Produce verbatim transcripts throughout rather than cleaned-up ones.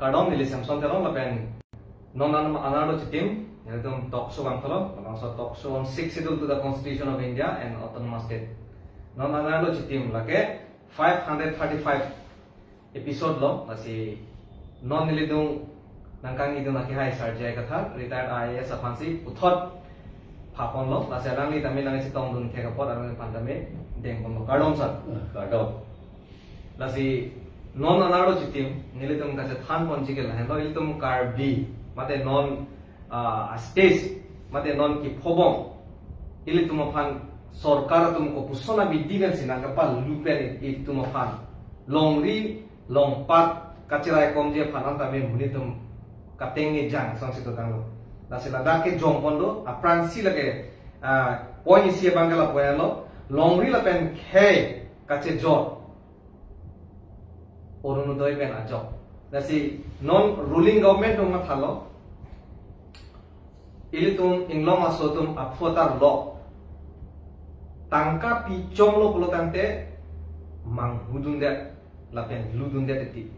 Kardom, neli Samson Teron lapen non an-, anarlo chitim, nelitum talk show vangthulo, labangso talk show on Sixth Schedule to the Constitution of India and Autonomous State. Non anarlo chitim lake five hundred thirty-five episode lo, lasi non nelitum nangkangjidun akehai Sir J I Kathar, retired I A S aphansi puthot phaponlo, lasi alangli tame nangchetongdun thek apot alangliphan tame dengponlo. Kardom sir. Kardom. Lasi non anarlo chitim, nelitum kachethanponji ke lahenlo, ilitum Karbi, mate non, ah, stage, mate non kephobom, ilitum aphan sorkar atum kopuson abidi pensi nangkepalu pen ilitum aphan longri longpat kacheraikomji aphan an tame monit atum kateng ni jang song si dotanglo. Lasi ladak ke jongpon do, aphrangsi lake, ah, point isi abang ke lapu-an lo, longri lapen khei kachejor Orunodoi pen ajok. Lasi non ruling government atum mathalo, ilitum inglong aso atum aphu atar lo, tangka pichonglo pulo tangte manghudundet lapen ludundet eti.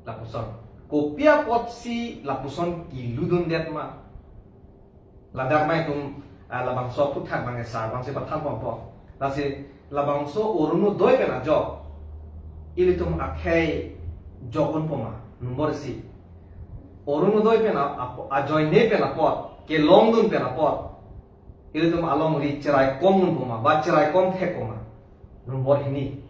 Lapuson. Kopi apotsi lapuson kiludundet ma? Ladak mai atum, ah, labangso aphuthak abang sar abangsi pathanponpo. Lasi labangso Orunodoi pen ajok ilitum akhei jok-unpo ma, nombor isi. Orunodoi pen a-, ap-, ajoine pen apot, kelongdun pen apot ilitum alongri cheraikom-unpo ma, ba cheraikom thekpo ma, nombor hini.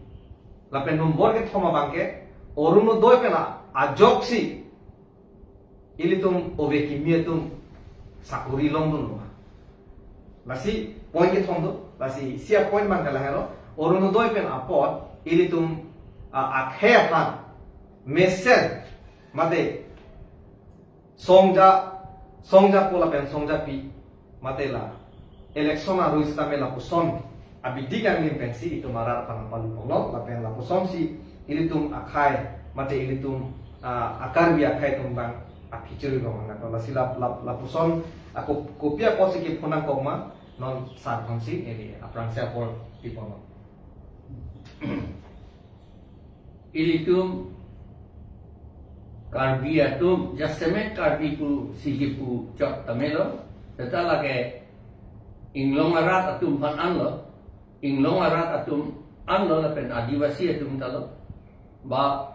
Lapen nombor kethom abang ke, Orunodoi pen a-, ajoksi ilitum ove kimi atum sakori longdunlo ma? Lasi point kethom do, lasi isi apoint abang ke lahelo, Orunodoi pen apot ilitum, ah, akhei aphan mesen mate songja, songjapo lapen songjapi, mate la election arui sitame lapuson abidi kanglim pensi itum arat aphan palu ponlo, lapen lapusonsi ilitum akhei mate ilitum, ah, a-Karbi akhei atum abang aphi chiri rong nangkok. Lasi lap-, lap-, lapuson ako kopi apotsi kiphonangkok ma, non sar aphansi neli aphrangsi apor piponlo. Ilitum Karbi atum, jasemet Karbi pusi kipu chot tame lo, seta lake inglong arat atum aphan anlo, inglong arat atum anlo lapen Adivasi atum ta lo, ba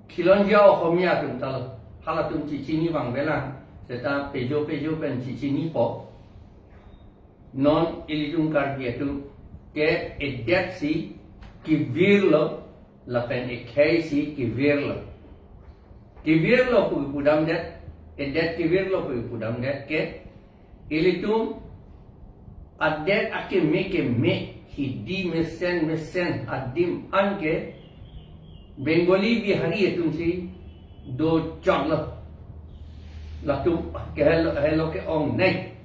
khilonjia Ohomia atum ta lo, halatum chechini abang belang, seta pejo pejo pen chechinipo. Non ilitum Karbi atum ke edet si kevirlo, lapen ekhei si kevirlo. Kevirlo pu kepudamdet, edet kevirlo pu kepudamdet ke, ilitum adet akeme keme, hidi mesen mesen adim an ke Bengali Bihari atumsi dochoklo. Latum ke helo, helo ke-ongnei.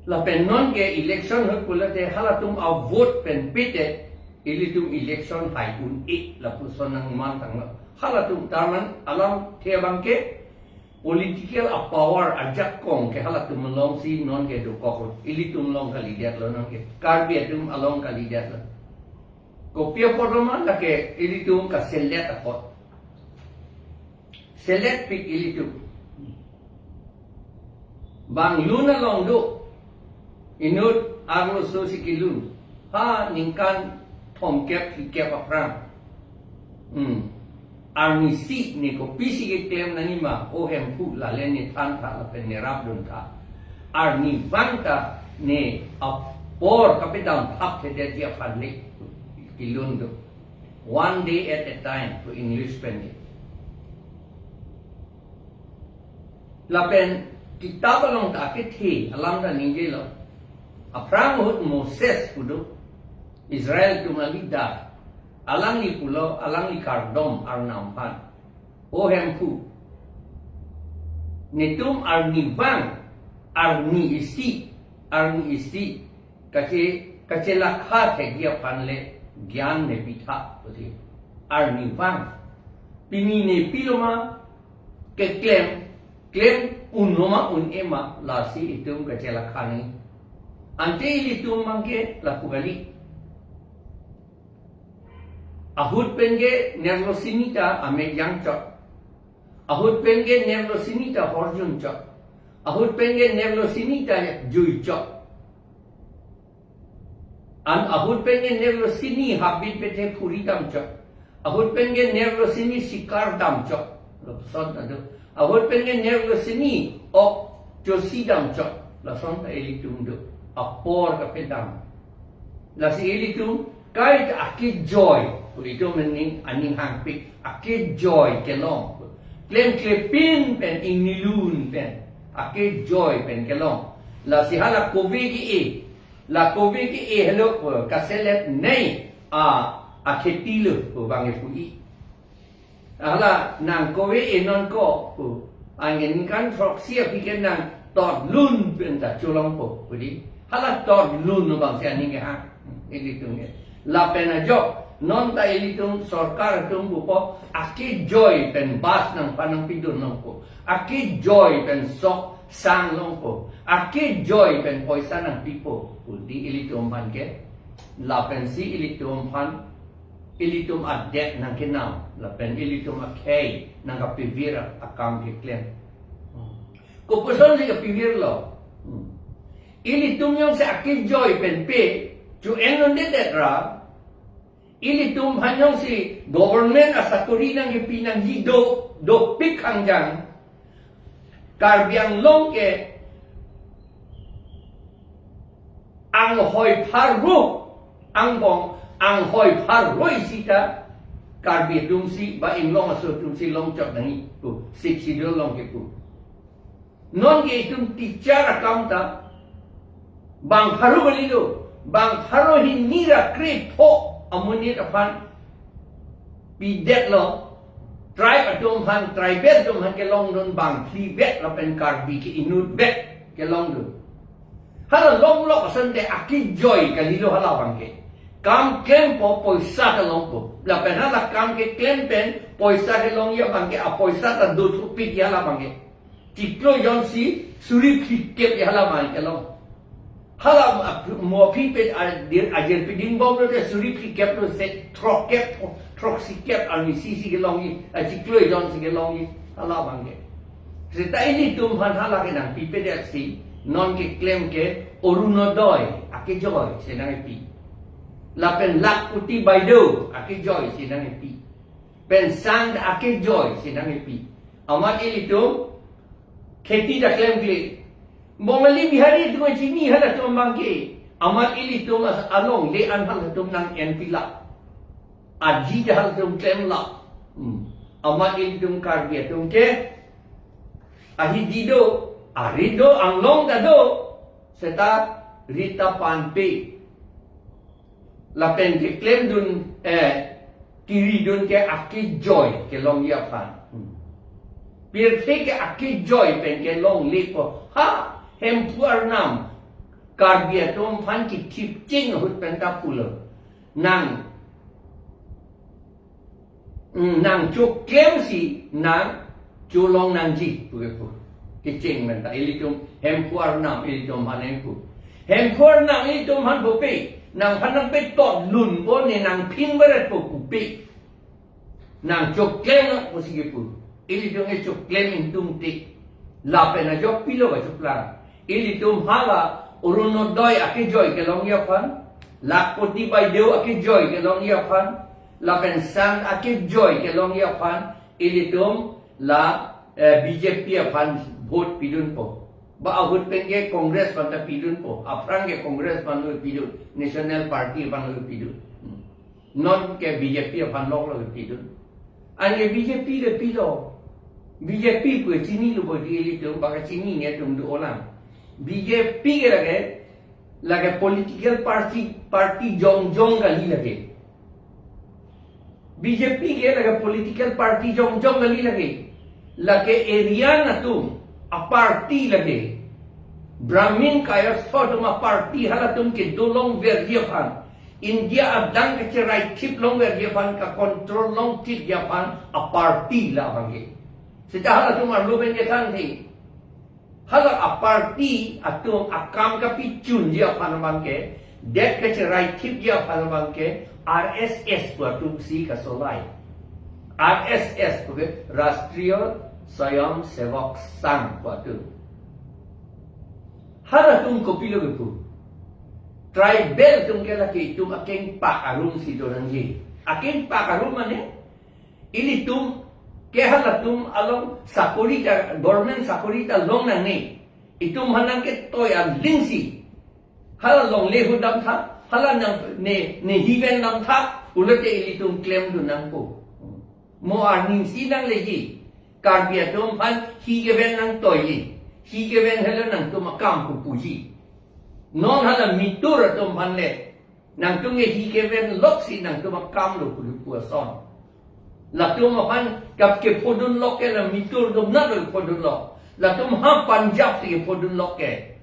Lapen non ke election ahut pulote halatum avote pen pite ilitum election hai un-e lapuson nangmantanglo. Halatum taman alamthe abang ke political a-power ajakong ke halatum alongsi non ke dokok ahut. Ilitum along kalidetlo non ke. Karbi atum along kalidetlo. Kopi apot lo ma lake ilitum kaselet apot. Selet pik ilitum. Bang lun along do. Inut arloso si kelun. Ha ningkan thomkep phlikep aphrang. Hmm. Arnisi ne kopisi keklem nangji ma, O Hemphu, lale ne thantha lapen ne rapduntha. Arnivang ta ne apor kapedamthapthedetji aphan le kelun do. One day at a time pu English pen ke. Lapen kitap along ta kethe alam ta ningjelo. Aphrang ahut Moses pu do, Israel atum a-leader. Alangli pulo, alangli kardom Arnam aphan, O Hemphu, netum arnivang, arni isi, arni isi kache, kachelakha thekji aphan le gyan nepitha pusi. Arnivang. Pini nepilo ma, keklem, klem unlo ma un-e ma, lasi itum kachelakha nangji. Ante ilitum abang ke lapu kali. Ahut pen ke nerlo sini ta amek jangchot. Ahut pen ke nerlo sini ta horjun chok. Ahut pen ke nerlo sini ta jui chok. An ahut pen ke nerlo sini habit pete phuri dam chok. Ahut pen ke nerlo sini sikar dam chok. Lason ta do. Ahut pen ke nerlo sini ok chosi dam chok. Lason ta ilitum do. Apor kapedam. Lasi ilitum kaita akejoi. Ilitum aning, aning hangpik. Akejoi kelong. Klemklepin pen ingnilun pen. Akejoi pen kelong. Lasi hala kove ke-e. La kove ke-e helo, eh, kaselet nei, a, akheti lo, pu bang e pu-i. Hala nang kove e non ko, pu. Aningkan throksi aphi ke nang totlun pen ta cholongpo, pu di. Hala totlun lo bang si aning ke ha. Ilitum ke. Lapen ajok, non ta ilitum sorkar atum pupo, akejoi pen bus nangphan nangpidun longpo. Akejoi pen sok sang longpo. Akejoi pen poisa nangpipo. Pu di ilitum aphan ke. Lapensi ilitum aphan, ilitum adet nangkenam. Lapen ilitum akhei nangkapivir akam keklem. Kopuson si kapivir lo. Hmm. Ilitum jongsi akejoi pen pe, chu en non dedet ra. Ilitum aphan jongsi government asakori nangkepi nangji do, dopik khangjang. Karbi Anglong ke anghoi pharo, angbong anghoi pharo isi ta Karbi atumsi, ba inglong aso atumsi long chok nangji pu, Sixth Schedule along kepu. Non ke itum teacher akam ta bang pharo kalilo, bang pharo hini ra krepho amonit aphan pidet lo, tribe atum aphan, tribal atum aphan kelongdun bang phli vet lapen Karbi ke inut vet kelongdun. Hala longlok ason te akejoi kalilo hala bang ke. Kam klempo poisa ta longpo. Lapen hala kam keklem pen poisa kelongji abang ke, apoisa ta dothupik hala bang ke. Chiklo jonsi suri phlikep hala bang kelong. Hala ap-, mo aphi pen adir, ajir piding bom lo te suri phlikep lo se throkkep, throksi kep arni sisi kelongji, a chiklo jonsi kelongji, hala bang ke. Seta ilitum aphan hala ke nangpipedet si, non keklem ke Orunodoi akejoi si nangpi. Lapen Lakhpati Baideo akejoi si nangpi. Pen sang akejoi si nangpi. Amat ilitum kheti ta klemkle. Bongali Bihari atum chini halatum abang ke. Amat ilitum as alongle an halatum nang-en pila. Aji ta halatum klem la. Hmm. Amat ilitum Karbi atum ke. Ahi di do, ari do, anglong ta do. Seta rit ta panpe. Lapen keklemdun, eh, kiridun ke akejoi kelongji aphan. Hmm. Pirthe ke akejoi pen kelongle ko. Ha, Hemphu Arnam, Karbi atum aphan kithip ching ahut pen ta pulo. Nang, mm, nang choklem si nang cholong nangji, pu kepu. Kecheng pen ta ilitum Hemphu Arnam ilitum aphan nangpu. Hemphu Arnam ilitum aphan pupe, nangphan nangpetotlunpo ne nangphin beretpo pupe. Nang choklem nang pusi kepu. Ilitum ke choklem ingtungte. Lapen ajok pilo kachoklang. Ilitum hala Orunodoi akejoi kelongji aphan, Lakhpati Baideo akejoi kelongji aphan, lapen sang akejoi kelongji aphan, ilitum la, eh, B J P aphan vote pidunpo. Ba ahut pen ke Congress aphan ta pidunpo. Aphrang ke Congress aphan lo pidun, National Party aphan lo pidun. Hmm. Non ke B J P aphan lok lo pidun. Anke B J P le pilo. B J P pu chinilo bo di ilitum, baka chinine atum do-olang. B J P ke lake, lake political party, party jongjong kali lake. B J P ke lake political party jongjong kali lake. Lake Aryan atum aparty lake. Brahmin kayastha atum aparty, halatum kedolongverji aphan, India adang kacheraithip longverji aphan, kacontrol longthipji aphan aparty la abang ke. Seta halatum arlo pen ke thangthe. Hala aparty atum akam kapichunji aphan abang ke, det kacheraithipji aphan abang ke, R S S pu atum si kasolai. R S S pu ke Rashtriya Swayamsevak Sangh pu atum. Halatum kopilo kepu. Tribal atum ke lake itum akengpak arum si do nangji. Akengpak arum mane ilitum ke halatum along sakori ta, government sakori ta long nangne. Itum aphan nangketoi aling si hala longle ahut damtha, hala nang ne, ne hiven damtha, pulote ilitum klemdun nangpo. Mo arni si nangleji, Karbi atum aphan hi keven nangtoiji, hi keven helo nangtum akam pu puji. Non hala mitur atum aphan le, nangtum ke hi keven lok si nangtum akam lo pu pu ason. Latum aphan kap kephodun lok ke la mitur atum nat lo kephodun lok. Latum ha Punjab si kephodun lok ke.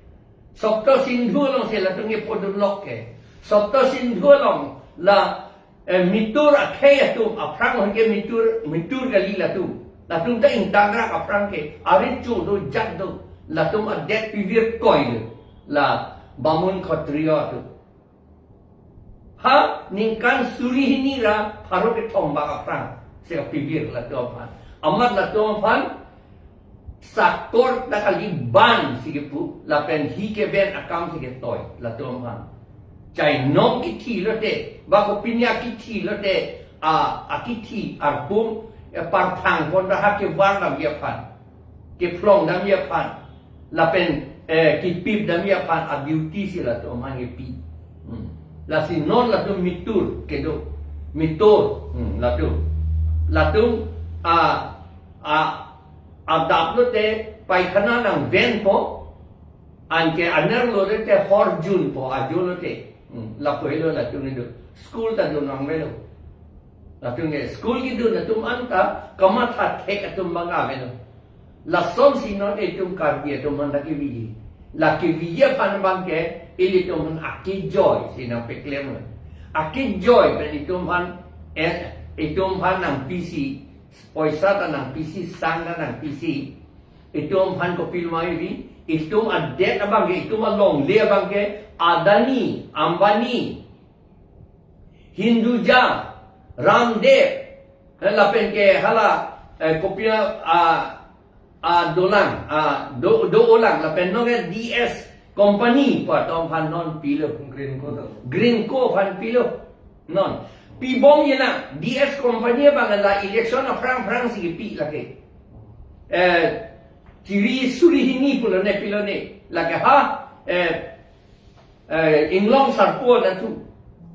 Saptasindhu along si latum kephodun lok ke. Saptasindhu along la, eh, mitur akhei atum, aphrang ahut ke mitur, mitur kali latum. Latum ta ingtangrak aphrang ke, ari chu do jak do. Latum adet pivir koi do. La Bamun Khatriya atum. Ha, ningkan suri hini ra pharo kethom bak aphrang si kapivir latum aphan. Amat latum aphan sakor ta kali ban si kepu, lapen hi keven akam si ketoi latum aphan. Chainong kithi lote, ba kopinya kithi lote, a, akithi arpum, ya, parthang pon ra ha kevar damji aphan, kephlong damji aphan, lapen, eh, kipip damji aphan a-duty si latum aphan kepi. Hmm. Lasi non latum mitur kedo. Mitur. Hmm, latum. Latum, a, a, adap lote paikhana nangvenpo, anke anerlo lote horjunpo, ajo lote. Hmm, lapu helo latum kedo. School ta dun nangvelo. Latum ke school kedun atum anta kamatha thek atum abang avelo. Lasonsi non itum Karbi atum aphan ta keviji. La keviji aphan abang ke ilitum aphan akejoi si nangpeklemlo. Akejoi pen itum aphan, eh, itum aphan nangpisi, poisa ta nangpisi, sang ta nangpisi. Itum aphan kopilma ivi, itum adet abang ke, itum alongle abang ke, Adani, Ambani, Hinduja, Ramdev, eh, lapen ke hala, eh, kopi a, a, a dolang, a do, do-olang, lapen non ke D S Company pu atum aphan non pilo. Greenko to. Greenko aphan pilo. Non. Pibomji na, D S Company abang la election aphrang aphrang si kepi lake. Eh, chiri suri hini pulo ne pilo ne. Lake ha, eh, eh, Inglong Sarpo nathu.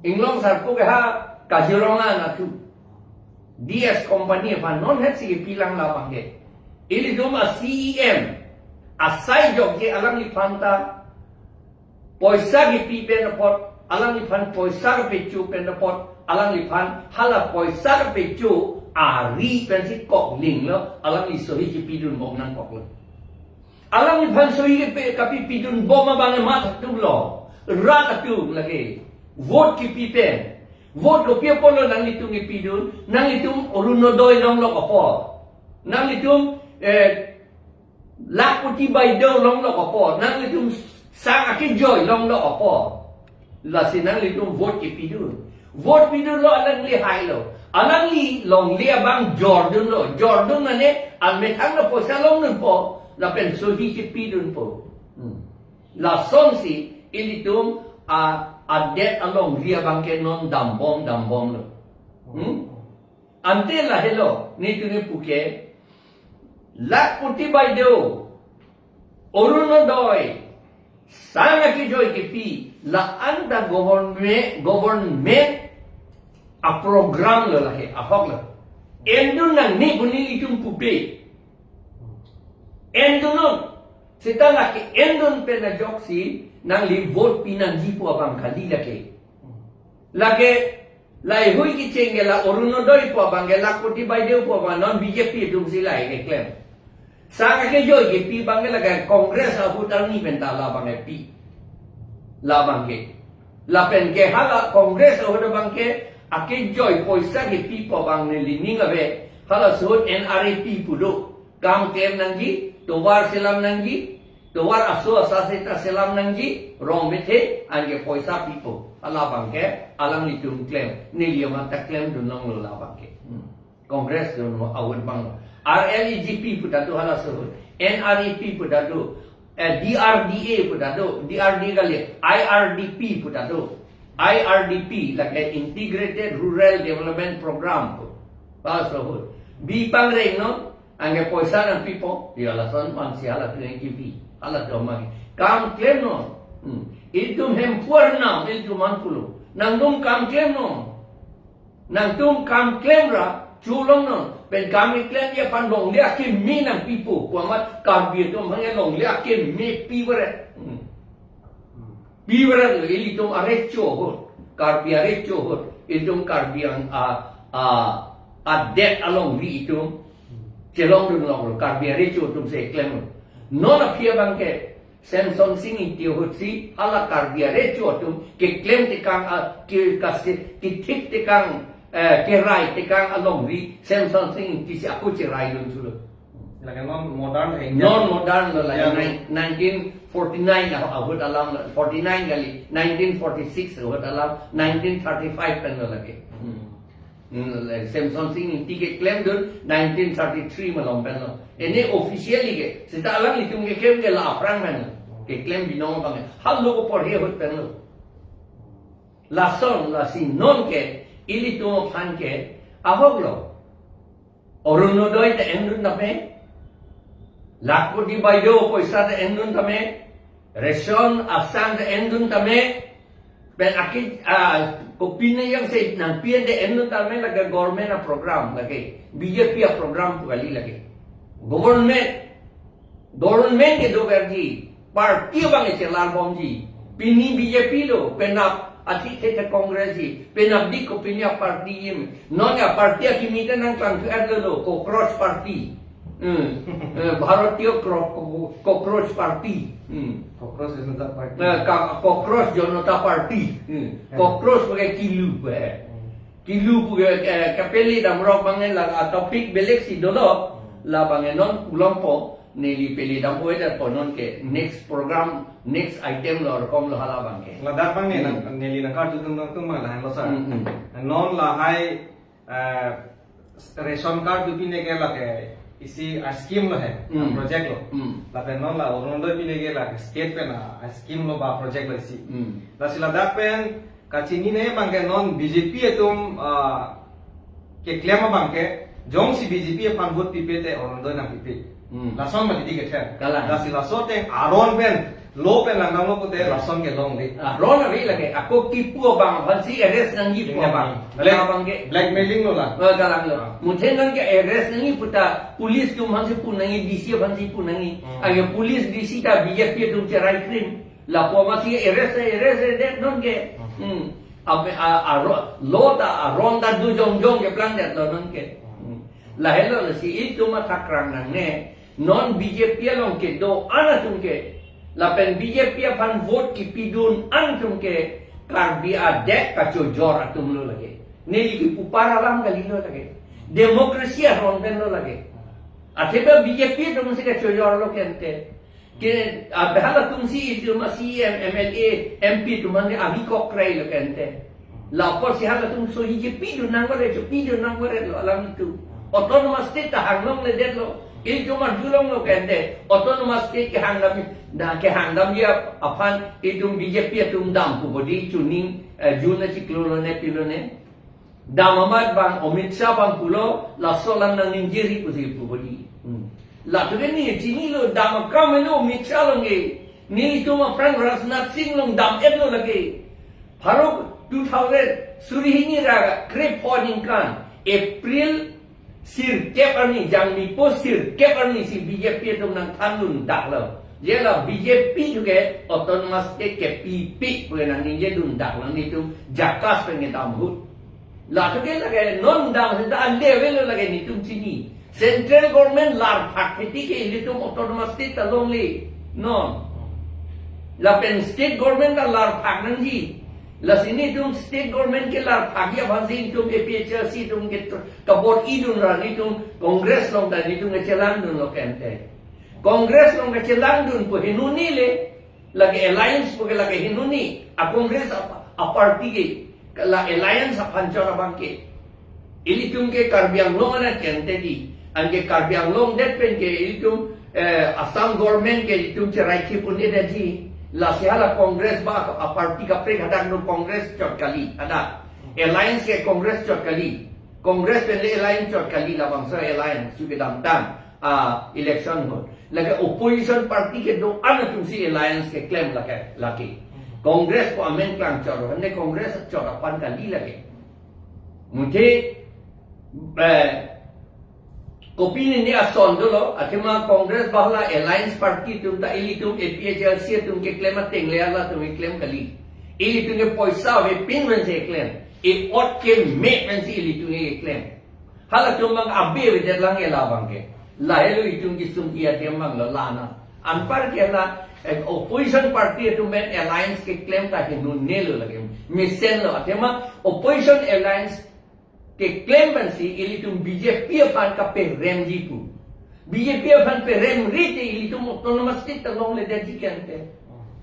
Inglong Sarpo ke ha Kaziranga nathu. D S Company aphan non het si kepilang labang ke. Ilitum a-C E M asai jokje alangliphan ta poisa kepi pen apot, alangliphan poisa kepecho pen apot, alangliphan hala poisa kepecho ari pensi koklinglo, alangli sohi kepidunbom nangkoklo. Alangliphan sohi kepi, kapipidunbom abang emat atum lo. Rat atum lake. Vote kepi pen. Vote kopi apotlo nanglitum kepidun? Nanglitum Orunodoi longlok apot. Nanglitum, eh, Lakhpati Baideo longlok apot. Nanglitum sang akejoi longlok apot. Lasi nanglitum vote kepidun. Vote pidunlo alangli hailo. Alangli longle abang jordunlo. Jordun mane almethang lo poisa longdunpo. Lapen sohi kepidunpo. Hmm. Lasonsi ilitum a, adet alongri abang ke non dambom dambomlo. Hmm? Ante lahelo, netum kepu ke, Lakhpati Baideo, Orunodoi, sang akejoi kepi, la-an ta government, government a-program lo lake, ahok lo. Endun nangne pu nelitum pupe. Endunnon. Seta lake endun pen ajoksi nangli vote pi nangji pu abang kali lake. Lake, lahei hui kecheng ke la Orunodoi pu abang ke, Lakhpati Baideo pu abang non B J P atum si lahei keklem. Sang akejoi kepi abang ke lake Congress ahut arni pen ta labang kepi. Labang ke. Lapen ke hala Congress ahut abang ke akejoi poisa kepi pu abang neli ning ave. Hala ahut N R E P pu do. Kam klem nangji, tovar selam nangji, tovar aso asa seta selam nangji, rong methe, anke poisa pipo. Hala abang ke, alanglitum klem, neli amat ta klemdun longlo labang ke. Hmm. Congress do no ahut abang. R L E G P pu ta do halaso ahut. N R E P pu ta do. Eh, D R D A pu ta do. D R D A kali. I R D P pu ta do. I R D P lake Integrated Rural Development Program pu. Halaso ahut. Bi pangreng no. Anke poisa nangpipo. Ya lason man si hala tu yang kipi. Hala tu amang. Kam klem no. Hmm. Ilitum hemphu arnam, ilitum an pulo. Nangtum kam klem no. Nangtum kam klem ra, chulong no. Pen kam klem ya pen longle akeme nangpipo. Pu amat Karbi atum hangke longle akeme pi beret. Hmm. Pi beret lo, ilitum arecho ahut. Karbi arecho ahut. Ilitum Karbi ang a, a, adet alongri itum chelongdun longlo. Karbi arecho atum si klem. Non aphi abangke Semson Sing Ingti ahut si hala Karbi arecho atum keklem tekang a, ke kasi, kethik tekang, eh, kerai tekang alongri Semson Sing Ingti si ako cheraidun chulo. Lake non modern hai. Non modern lo lake. Ya. Nine-, nineteen forty-nine ah-, ahut alam lo, forty-nine kali, nineteen forty-six ahut alam, nineteen thirty-five pen lo lake. Hmm. Hmm, le Semson Sing Ingti keklemdun nineteen thirty-three malom pen lo. Ene officially ke, seta alanglitum keklem ke la aphrang pen lo. Keklem binong abang ke. Halo ko porhe ahut pen lo. Lason, lasi non ke, ilitum aphan ke, ahok lo. Orunodoi ta endun tame. Lakhpati Baideo poisa ta endun tame. Ration asan ta endun tame. Pen aki, ah, kopine yang se nangpi-en ta endun tame lake government a program lake. B J P a program pu kali lake. Government. Government kedo verji, party abang chelar bomji. Pini B J P lo, penap athithe ta Congress ji, penap dik kopine a party ji. Non ya party akimi ta nangklang thu at lo lo, Cockroach Party. Hmm. Eh, Bharatiya Cro-, Co-, Cockroach Party. Hmm. Cockroach Janata Party. Eh, ka-, Cockroach Janata Party. Hmm. Eh. Cockroach pakai kilu, eh. Hmm. Kilu pu ke, eh, kapeli damrok abang ke la, ah, topic belek si dolo. Hmm. La abang ke non pulo po, neli peli dampo eder po non ke next program, next item lo rokom lo hala abang ke. Ladak abang ne, hmm, nang, neli nangkarju tung tung tung abang lahenlo sir. Hmm, hmm. Non lahai, eh, ration card tu pine ke lake isi a scheme lo he, hmm, project lo. Hmm. Lapen non la Orunodoi pine ke lake state pen a scheme lo ba project lo isi. Hmm. Lasi ladak pen kachinine abang ke non B J P atum, ah, keklem abang ke, jongsi B J P aphan vote pipe te Orunodoi nangpipe. Hmm. Lason ma didi kethe. Kalang. Lasi laso ateng aron pen, lo pen langdamlo pute lason kelongle. Aron ave lake, ako kipu abang aphan si arrest nangji pu abang. Black-, abang ke blackmailing lo la. Eh, kalang lo. Ah. Muthe non ke arrest nangji pu ta, police atum aphan si pu nangji, D C aphan si pu nangji. Hmm. Anke police D C ta B J P atum cherai krim. Lapu amat si arrest, arrest, arrest, non ke. Hmm. Ape, a, a, ro-, lo ta, aron ta do jongjong keplang det lo non ke. Hmm. Lahelo lasi itum mathakrang nangne. Non B J P along kedo-an atum ke. Lapen B J P aphan vote kipidun-an atum ke. Karbi adet kachojor atum lo lake. Neli kipu para alam kali lo lake. Democracy aron pen lo lake. Athema B J P atum si kachojor lo ke ante. Ke, ah, halatum si, itum a C E M, M L A, M P atum aphan ke avi kok krai lo ke ante. Lapu si halatum so hi je pidun nangkok re, cho pidun nangkok re lo alanglitum. Autonomous State ta hanglongle det lo. Itum arjulong lo ke ante. Autonomous State kehangdam, na kehangdamji aphan itum B J P atum dam pu bodi chuning, eh, June achiklo lone pilone. Dam amat abang Amit Shah abang pulo, laso alam nangningje ri pusi pu bodi. Hmm. Latum ke ne chinilo dam akam eno Amit Shah along ke. Nelitum aphrang Rajnath Singh along dam-et lo lake. Pharo two thousand suri hini ra krepho ningkan April sirkep arni, Jangmipo sirkep arni si B J P atum nangthandun dak lo. Je la B J P tu ke Autonomous State kepipe pu nangningje dun dak lo, nelitum JACAS pen kedam ahut. Latum ke lake non dam seta ande avelo lake nelitum chini. Central government larphak titi ke ilitum Autonomous State ta longle. Non. Lapen state government ta larphak nangji. Lasi nelitum state government ke larphakji aphan si nelitum A P H L C atum ke tr-, kabor-idun ra nelitum Congress along ta nelitum kechelangdun lo ke ante. Congress along kechelangdun pu henoni le. Lake alliance pu ke lake henoni, a Congress a, a party ke, la alliance aphan chot abang ke. Ilitum ke Karbi Anglong anak kente di. Anke Karbi Anglong det pen ke ilitum, eh, Assam government ke ilitum cherai kip un-e detji. Lasi hala Congress ba a party kaprek hadak no Congress chot kali. Hadak. Alliance ke Congress chot kali. Congress pen le alliance chot kali, labangso alliance su kedamtang, ah, election ahut. Lake opposition party kedo-an atumsi alliance keklem lake, lake. Congress ko amen klang chot, hande Congress chot aphan kali lake. Muthe, eh, kopine ne ason dolo, athema Congress ba hala alliance party atum ta ilitum A P H L C atum keklem ateng le halatum keklem kali. Ilitum ke poisa avepin pensi keklem. E-ot keme pensi ilitum keklem. Halatum abang abe avedet lang e labang ke. Lahelo itum kesung i adim abang lo lana. Anpar ke la, eh, opposition party atum pen alliance keklem ta henu ne lo lake. Mesen lo, athema opposition alliance keklem pensi ilitum B J P aphan kaperemji pu. B J P aphan peremre te ilitum autonomous state ta longledetji kente.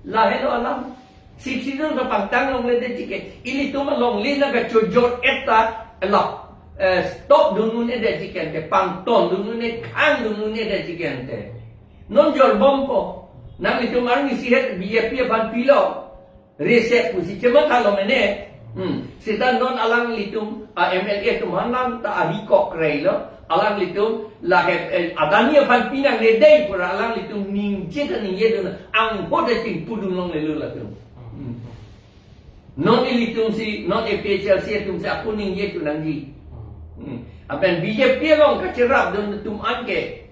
Lahelo alam. Sixth Schedule ta pangtang longledetji ke. Ilitum alongle nangkachojor-et ta la, eh, stop dun un-edetji kente. Pangton dun un-e, khang dun un-edetji kente. Non jorbompo. Nanglitum arni sihet B J P aphan pilo. Reset pusi chematha lo mene. Hmm. Seta non alanglitum, a M L A atum hanang ta ari kok rei lo. Alanglitum lake, eh, Adani aphan pinangledetji pura alanglitum ningje ta ningje dun, angho ta chingpu dun longlelo latum. Hmm. Non ilitumsi, non A P H L C atumsi ako ningje tu nangji. Hmm. Lapen B J P along kacherap dun atum anke.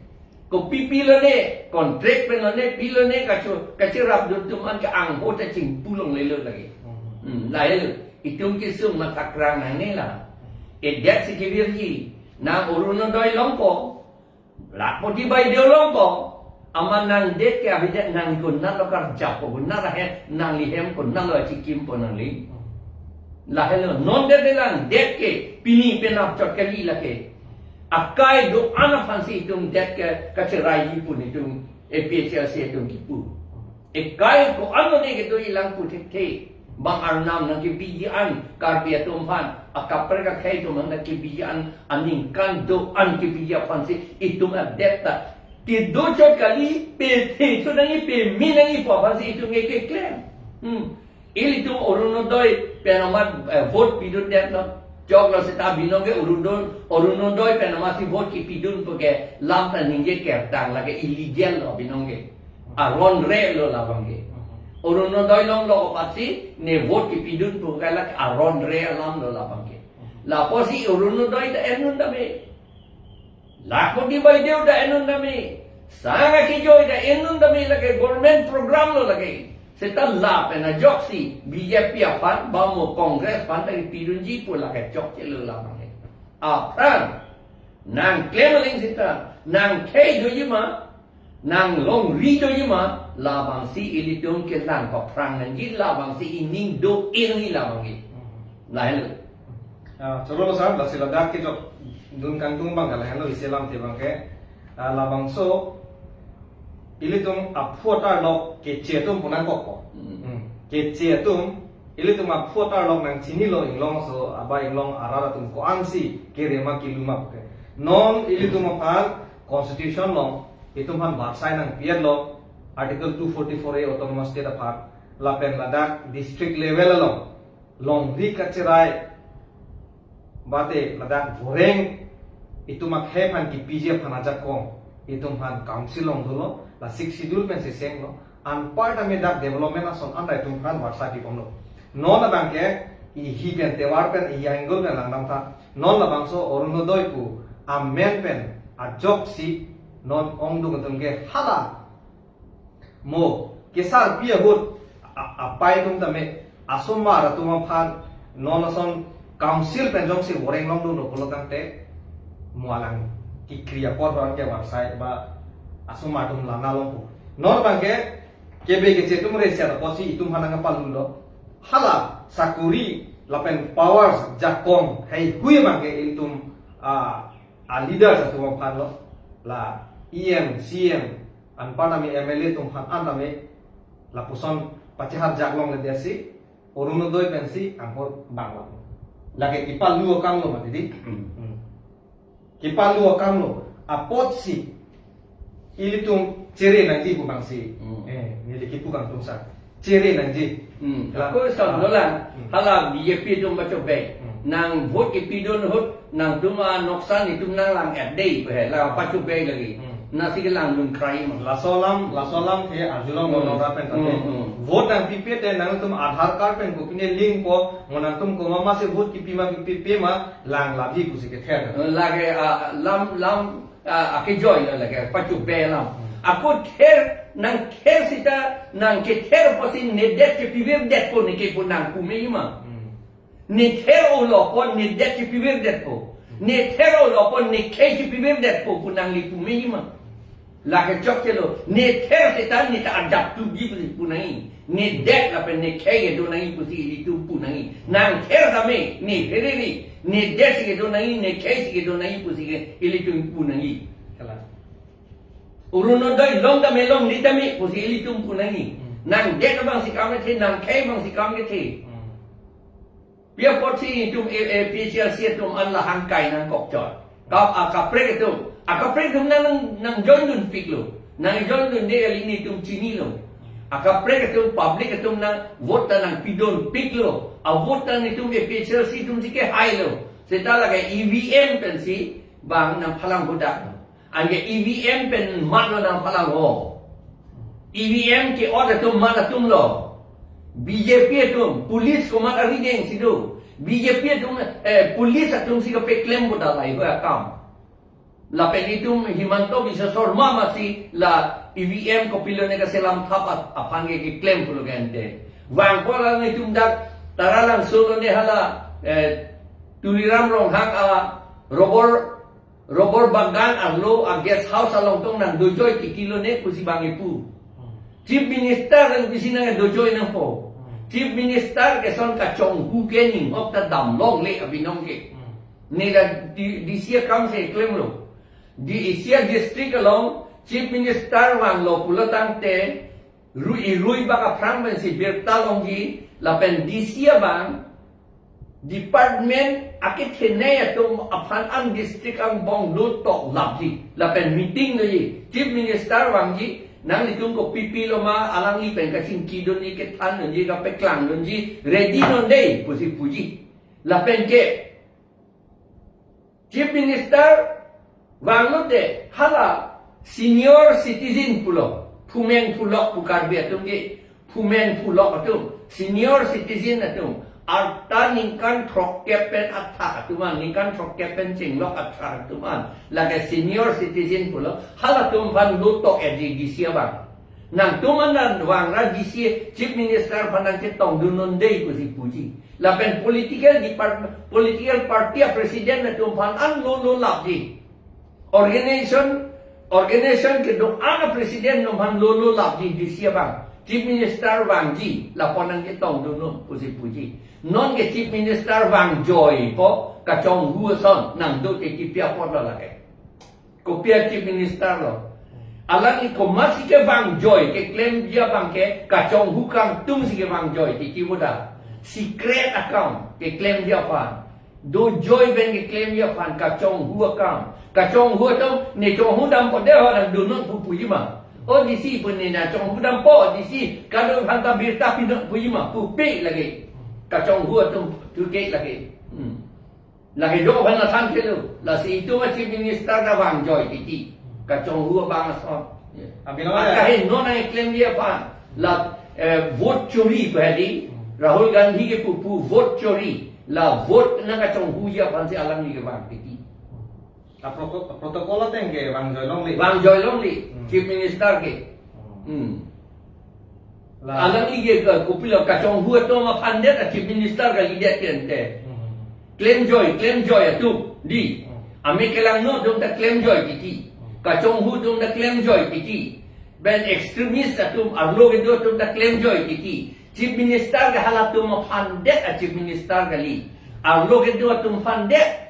Kopi pilone, contract penlone, pilone kacho, kacherap dun atum anke angho ta chingpu longlelo lake. Hmm, lahelo. Itum kesung mathakrang nangne la. Edet si kevirji, nang Orunodoi longpo, Lakhpati Baideo longpo, amat nangdet ke avedet nang konatlo karjappo, konat ahem, nanglihem konatlo achikimpo nangli. Lahelo, non det lang, det ke pini penap chot kali lake. Akai do-an aphansi itum det ke kacheraiji pu netum A P H L C atum kipu. Ekai ko-an ne kedo-i lang pu thekthe. Bang Arnam nangkebiji an, Karbi atum aphan, akaprek akhei atum aphan nangkebiji an, aningkan do-an kebiji aphansi itum adet ta kedo chot kali, pethe chot nangji, peme nangji pu aphansi itum ke keklem. Hmm. Ilitum Orunodoi pen amat, eh, vote pidundetlo. Choklo seta binong ke Orunodoi, Orunodoi pen amatsi vote kipidun pu ke lam ta ningje kertang lake, illegal lo binong ke. Aron re lo labang ke. Orunodoi longlo apotsi ne vote kipidun pu ke lake aron re alam lo labang ke. Lapusi Orunodoi ta en un tame. Lakhpati Baideo ta en un tame. Sanga kijoi ta en un tame, lake government program lo lake. Seta lapen ajoksi B J P aphan, ba mo Congress aphan ta kipidunji pu lake chokche lo labang ke. Aphrang nangklem aling seta, nangkhei doji ma, nanglongri doji ma, labangsi ilitum kelang paphrang nangji, labangsi ining do-i nangji labang ke. Lahelo. Ah, choro lo sir, lasi ladak kejok dun kangtung abang ke lahelo, isi alamthe abang ke. Ah, labangso ilitum aphu atarlok Keche atum pu nangkokpo. Hmm. Hmm. Keche atum, ilitum aphu atarlok nangchinilo, inglongso, aba inglong arat atum ko-ansi kere ma kilu ma pu ke. Non ilitum aphan constitution along itum aphan varsai nangpi-etlo, Article two forty-four A autonomous state aphan, lapen ladak district level along longri kacherai, bate ladak voreng itum akhei aphan kipiji aphan ajakong itum aphan council along dolo, la Sixth Schedule pensi senglo, anpar tame dak development ason anta itum aphan varsai pibomlo. Non abang ke ihi pen, tovar pen, ihi angle pen langdamtha. Non labangso Orunodoi pu amen pen ajoksi non ongdung atum ke hala mo kesarpi ahut a-, apai atum tame asomar atum aphan non ason council pen jongsi voreng longdunlo pulo tangte mo alang kekri apor abang ke varsai ba asomar atum lana longpo. Non abang ke Kebe Keche atum reset apotsi itum aphan nangpalulo. Hala sakori lapen powers jakong heihui abang ke ilitum, ah, a leaders atum aphan lo. La E M, C M, anpar tame M L A atum aphan an tame lapuson pachehar jak longledetsi Orunodoi pensi anghor bang lo. Lake kipalu akam lo mati di. Hmm. Kipalu akam lo. Apotsi ilitum chere nangji pu bangsi. Hmm. Eh, neli kipu kangtung sa. Chere nangji. Hmm. La. Ako son dolang. Hmm. Hala B J P atum pachobe. Hmm. Nang vote kipidun ahut nangtum anoksan itum nanglang-et dei pu he. La pachobe lagi. Hmm. Nasi kelangdun krai ma. Laso alam, laso alam ke arjulong Hmm. Monora pen kate. Hmm, hmm. Vote nangpipe te nangtum Aadhaar card pen kopine link po, mo nangtum komat ma si vote kipi ma kipipe ma, lang labi pusi kether. Eh, lake, ah, lam, lam, ah, akejoi la lake, pachobe alam. Hmm. Ako ther, nangther seta, nangkether apotsi nedet kepivirdetpo neke pu nangpu meji ma. Hmm. Nether-olo apot nedet kepivirdetpo. Nether-olo apot nekhei kepivirdetpo pu nangli pu meji ma. Lake chokchelo, nether seta neta ajat tuji pusi pu nangji. Nedet lapen nekhei kedo nangji pusi ilitum pu nangji. Nangther tame, nepherere, nedet si kedo nangji, nekhei si kedo nangji pusi ke ilitum pu nangji. Kalang. Orunodoi long tame longle tame pusi ilitum pu nangji. Hmm. Nangdet abangsi kam kethe, nangkhei abangsi kam kethe. Hmm. Pi apotsi itum A, A P H L C atum an la hangkai nangkokchot. Kap akaprek atum. Akaprek atum nang, nang, nangjoindunpiklo. Nangjoindunde kali nelitum chinilo. Akaprek atum public atum nang vote ta nangpidunpiklo. A vote ta nelitum A P H L C atum si kehailo. Seta lake E V M pensi bang nangphalang hadak. Anke E V M pen mat lo nangphalang ho. E V M ke-ot atum mat atum lo. B J P atum, police komat arideng si do. B J P atum, eh, police atum si kapeklem bo dalai ho akam. Lapen itum Himanta Biswa Sarma masi la E V M kopilo ne kaselam thap ap-, aphan ke keklem pulo gente. Vangpo la nelitum dak Taralangso lo ne hala, eh, Tuliram Ronghang a rubber Rubber bagan arlo a guest house along tong nangdojoi titi lo ne pusi bang ipu. Hmm. Chief Minister nang pisi nangdojoi nangpo. Hmm. Chief Minister ke son kachonghu ke ninghok ta damlongle abinong ke. Hmm. Ne la D-, D C akam si klemlo. D C a district along Chief Minister vanglo pulo tangte, ru-, irui bak aphrang pensi birta longji, lapen D C abang department akethenei atum aphan an district angbong lo tok lapji. Lapen meeting doji. Chief Minister vangji, nanglitum kopi pilo ma alangli pen kachingkidunji, kethandunji, kapeklangdunji, ready non dei pusi puji. Lapen ke Chief Minister vanglote hala senior citizen pulo, phumeng phulok pu Karbi atum ke, phumeng phulok atum, senior citizen atum, arta ningkan throkkep pen athak atum an, ningkan throkkep pen chenglok athak atum an, lake senior citizen pulo, halatum aphan lo tok-etji D C abang. Nangtum an vangra D C Chief Minister aphan nangchetongdun non dei pusi puji. Lapen political department, political party a president atum aphan an lo lo lapji. Organization, organization kedo-an a president atum aphan lo lo lapji D C abang. Chief Minister vangji, lapu an nangchetongdun non pusi puji. Non ke Chief Minister vangjoipo, kachonghu ason nangdo te kipi apot lo lake. Kopi a Chief Minister lo. Alangli komatsi kevangjoi, keklemji abang ke, kachonghu kangtung si kevangjoi, titi boda. Secret akam, keklemji aphan. Dojoi pen keklemji aphan, kachonghu akam. Kachonghu atum, ne chonghu dampo de ho nangdun non pu puji ma. O D C pu ne nangchonghu dampo, D C kadokave aphan ta birta pi non puji ma, pupe lake. Kachonghu atum, thurke lake. Hmm. Lake jo aphan nathan kelo, lasi itum a Chief Minister ta vangjoi titi. Kachonghu abang ason. Ya. Abinong ya. Akahin non nangklemji aphan. La, eh, vote chori pu hedi. Hmm. Rahul Gandhi ke pupu vote chori. La vote nangkachonghuji aphan si alangli kevang titi. A protocol, protocol ateng ke vangjoi longle. Vangjoi longle. Hmm. Chief Minister ke. Hmm. Hmm. La. Alangli ke ka, kopilo kachonghu atum aphan det a Chief Minister kalidet ke ante. Hmm. Klemjoi, klemjoi atum di. Hmm. Ame kelangno atum ta klemjoi titi. Hmm. Kachonghu atum ta klemjoi titi. Ben extremist atum, arlo kedo atum ta klemjoi titi. Chief Minister ke halatum aphan det a Chief Minister kali. Arlo kedo atum aphan det.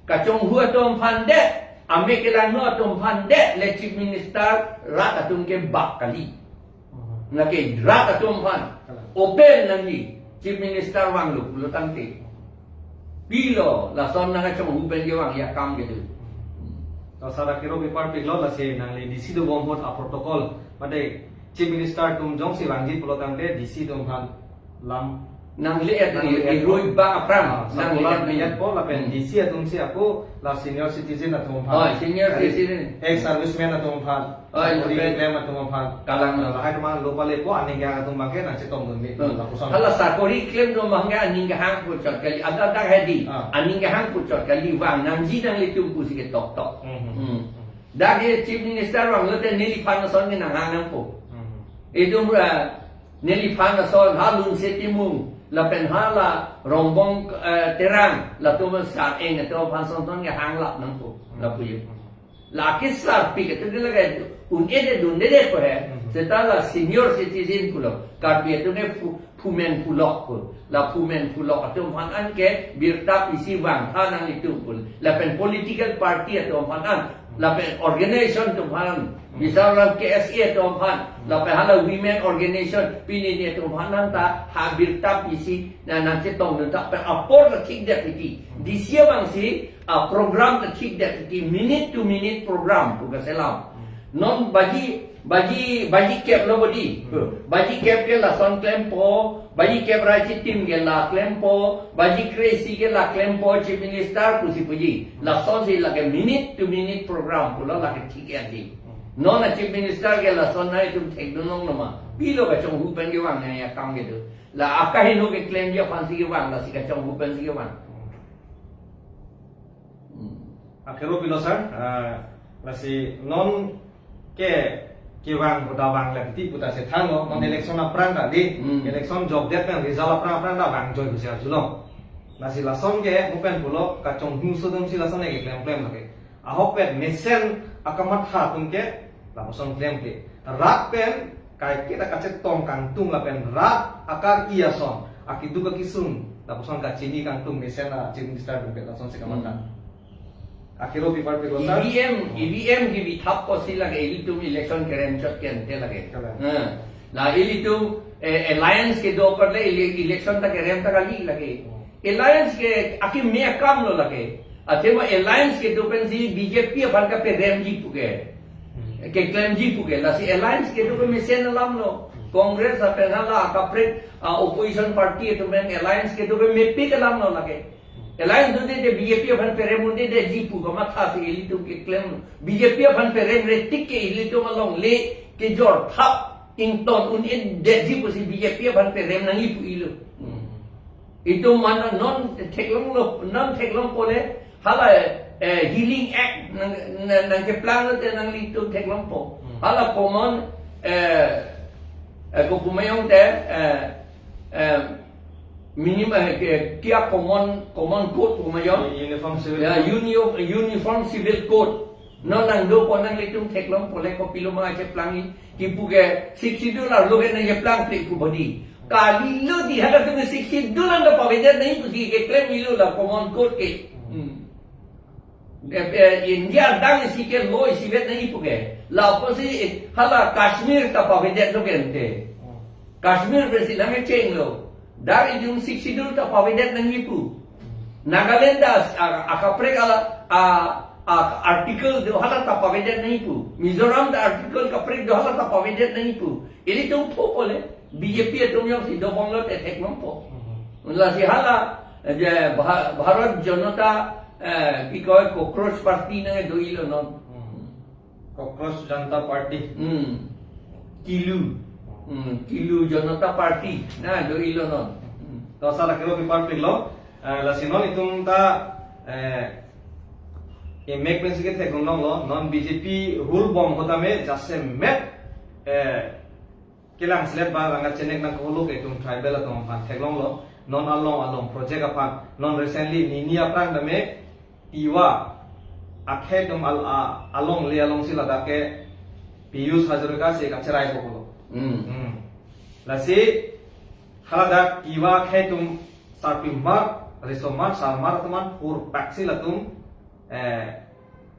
Kachonghu atum aphan det. Ame kelangno atum aphan det. Le Chief Minister rat atum ke bak kali. Lake rat atum aphan open nangji Chief Minister vanglo pulo tangte. Pilo, lason nangkachonghu pen kevang akam kedo. To sar akero pipar piklo, lasi nangli D C dobom ahut a-protocol, mate Chief Minister atum jongsi vangji pulo tangte D C atum aphan lam nangli-et, nangli-et, irui bang aphrang, ah, nangli-et, circular nangli-et po lapen, hmm, D C atumsi ako la senior citizen atum aphan, oh, senior, kali, citizen, ex-serviceman atum aphan, oh, sakori, lapen, klem atum aphan, kalang, lahai atum aphan lo pale po, aning kehang atum abangke nangchetongdunde, hmm, lapuson. Hala sakori klemdun abangke aning kehang puchot kali, ada dak hedi, ah, aning kehang puchot kali, vang nangji nanglitum pusi ketoktok. Hmm. Hmm. Dak ke Chief Minister vanglote neliphan ason ke nanghang nangpo. Hmm. Itum, eh, neliphan ason, ha Lunse Timung, lapen hala Rongbong, eh, Terang, latum sa-eng atum aphan asonson ke hanglap nangpo, hmm, lapu yo. Hmm. La kisar pi ke tu lake un-e de dunde de po he. Hmm. Seta la senior citizen pulo. Karbi atum ke phu-, phumen phulok pu. La phumen phulok atum aphan anke birta pisi vangtha nanglitum pu. Lapen political party atum aphan an. Lapen organization atum aphan. Misal ram K S A atum aphan. Lapen hala women organization. Pini ni atum aphan nangta ha birta pisi na nangchetongdun ta pen apor ta thikdet titi. D C abangsi a-program ta thikdet titi, minute to minute program pu kaselam. Non baji, baji, baji kep lo bodi. Hmm. Baji kep ke lason klempo, baji kep ra chitim ke la klempo, baji kre-isi ke la klempo, Chief Minister pusi puji. Lasonsi lake minute to minute program pulo lake thik-etji. Hmm. Non a-Chief Minister ke lason nangtum thekdun longloma. Pilo kachonghu pen kevang akam kedo. La akaheno keklemji aphansi kevang, lasi kachonghu pensi kevang. Hmm. Akero pilo sar, ah, lasi non ke kevang puta vang lagi puta si thanlo, non, hmm, election aphrang ta di, hmm, election jokdet pen result aphrang aphrang ta vangjoipo si arjulong. Lasi lason ke mo pen pulo kachonghu sodom si lason ke klemklem lake. Ahok pen mesen akamatha atum ke lapuson klemkle. Rat pen kaike ta kachetong kangtung lapen rat akar-i ason, akeduk akesung lapuson kachini kangtung mesen a-Chief Minister atum ke lasonsi kamatha. Hmm. Akero pipar pilo sar. E V M, E V M kebithap pusi lake ilitum election kerem chot ke ante lake. Kalang. Ha. La ilitum, eh, alliance kedo apar le ele-, election ta kerem ta kali lake. Hmm. Alliance ke akeme akam lo lake. Athema alliance kedo pensi B J P aphan kaperemji pu ke. Hmm. Keklemji pu ke. Lasi alliance kedo ke mesen alam lo. Hmm. Congress lapen hala kaprek, ah, opposition party atum pen alliance kedo ke mepik alam lo lake. Alliance dunde de B J P aphan perem un-edetji pu kamathasi ilitum keklem. B J P aphan peremre tik ke ilitum alongle kejor thap ington un-edetji pusi B J P aphan perem nangji pu ilo. Hmm. Itum mana non theklonglo, non theklong pole hala, eh, Healing Act nang, nang, nangkeplang lote nanglitum theklongpo. Hmm. Hala common, eh, eh, kopumayong te, eh, eh, minimum, eh, ke, kia common, common code kopumayong. Uniform Civil, ya, Code. Uni-, Uniform Civil Code. Non nangdopo nanglitum theklong pole kopiloma cheplangji. Kipu ke Sixth Schedule arlo ke nangcheplangple pu bodi. Kalilo di halatum ke Sixth Schedule anta pavedet nangji pusi keklem ilo la common code ke. Hmm. Eh, eh, India adang isi ke law isivet nangji pu ke. Lapusi, eh, hala Kashmir ta pavedetlo ke ante. Kashmir pensi nangkechenglo. Dak ilitum Sixth Schedule ta pavedet nangji pu. Nagaland ta, a, akaprek ala, a, a, article do hala ta pavedet nangji pu. Mizoram ta article kaprek do hala ta pavedet nangji pu. Ilitum phu pole, B J P atum jongsi dobom lote theklongpo. Mhm. Lasi hala, je Bha-, Bharat Janata, eh, ki koi, Cockroach Party nang do ilo non. Mhm. Cockroach Janata Party. Hmm. Kilu. Hmm, Kilu Janata Party. Na, do ilo non. Hmm. To sar akero pipar piklo. Eh, lasi non itum ta, eh, emek pensi kethekdun longlo. Non B J P hulbom ahut tame jasemet, eh, kelang selet ba langka chenek nangkolo ke itum tribal atum aphan theklonglo. Non along along project aphan. Non recently nini aphrang tame Tiwa akhei atum al-, a-, alongle alongsi ladak ke Piyush Hazarika si kacheraipo pulo. Hmm. Hmm. Lasi haladak Tiwa akhei atum sarpimar, risomar, sarmar atum an hurpaksi latum, eh,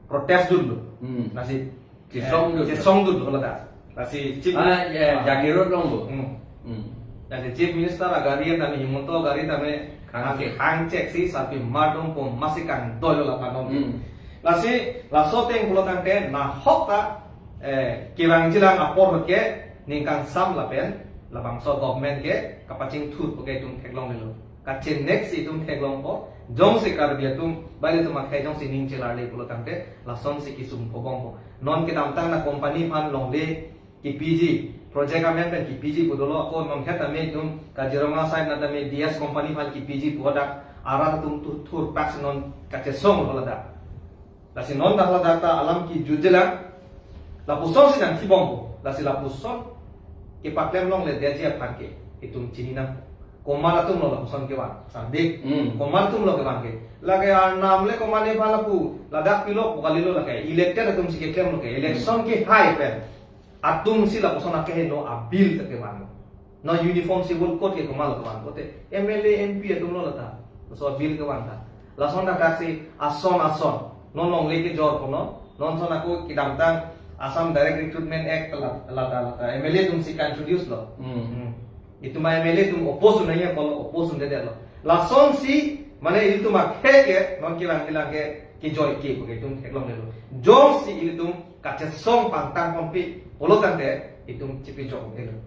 protest dunlo. Hmm. Lasi, eh, chesongdun, chesongdunlo ladak. Lasi Chief, ah, ya, ah, Jagiroad along bo. Hmm. Hmm. Lasi Chief Minister agari tame, Himanta agari tame Hang, hangchek si sarpi mardom pu masi kangdoi lo lapen non. Hmm. Lasi laso ateng pulo tangte nahok ta, eh, kevangjilang apor ke ning kangsam lapen labangso government ke kapachingthur pu ke itum theklonglelo. Kachenek si itum theklongpo, jongsi Karbi atum, bali atum akhei jongsi ning chelarle pulo tangte lasonsi kesung pobompo. Non kedamtang na company aphan longle kepiji, project amen pen kepiji pu dolo, ako non het tame itum Kaziranga side na tame D S company aphan kepiji pu dak arat atum thu-, thurpak si non kachesong lo ladak. Lasi non dak ladak ta alam kejutjelang, lapusonsi nangthibompo, lasi lapuson kepaklem longledetji aphan ke itum chininang. Komat atum lo lapuson kevan, sandi. Hmm. Komat atum lo kevan ke. Lake Arnam le komat nephan lapu, ladak pilok pu kalilo lake. Elected atum si keklem lo ke. Election kehai pen atum si lapuson akeheno abill ta kevan. Non Uniform Civil Code ke komat lo kevan pote, M L A, M P atum lo lata. So bill kevan ta. Lason dak si ason ason. Non longle kejor kono. Non son ako kedamtang Assam Direct Recruitment Act la-, lata lata. M L A atum si introduce lo. Hmm. Hmm. Itum M L A atum oppose nangji apot oppose un'edetlo. Lasonsi, mane itum akhei ke, non kevangjilang ke, kejoi ke, pu ke itum theklonglelo. Jongsi itum kachesong pangtang ponpe pulo tangte itum chepejokdetlo.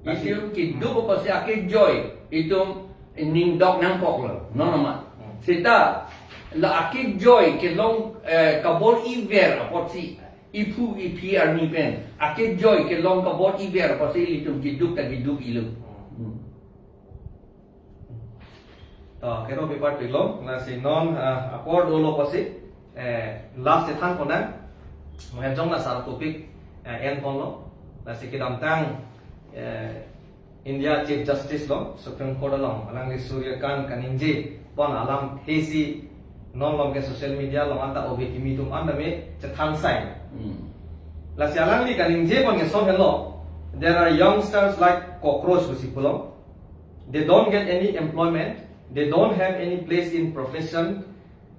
Lasi keduk apotsi akejoi itum ning dok nangkoklo. Non amat. Hmm. Seta la akejoi kelong, eh, kabor-iver apotsi iphu iphi arni pen akejoi kelong kabor-iver apotsi ilitum keduk ta keduk-ilo. Hmm. To, kero paper pilong, lasi non, ah, apor dolo apotsi, eh, last chethan ponang, mo jong la sar topic, eh, en ponlo, lasi kedamtang, eh, India Chief Justice lo, Supreme Court along, alangli Suryakant kaningje pon alamthe si non along ke social media along anta ove kimi atum an tame chethan sai. Hmm. Lasi alangli kaningje pon ke lason henlo, there are youngsters like cockroach pusi pulo. They don't get any employment. They don't have any place in profession.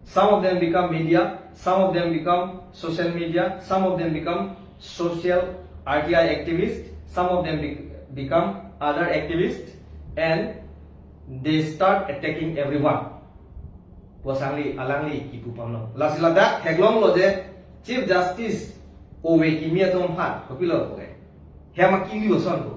Some of them become media. Some of them become social media. Some of them become social R T I activists. Some of them be-, become other activists. And they start attacking everyone. Pu asangli, alangli kipu ponlo. Lasi ladak theklonglo je Chief Justice ove kimi atum aphan, kopilo pu ke. Hem akili ason pu.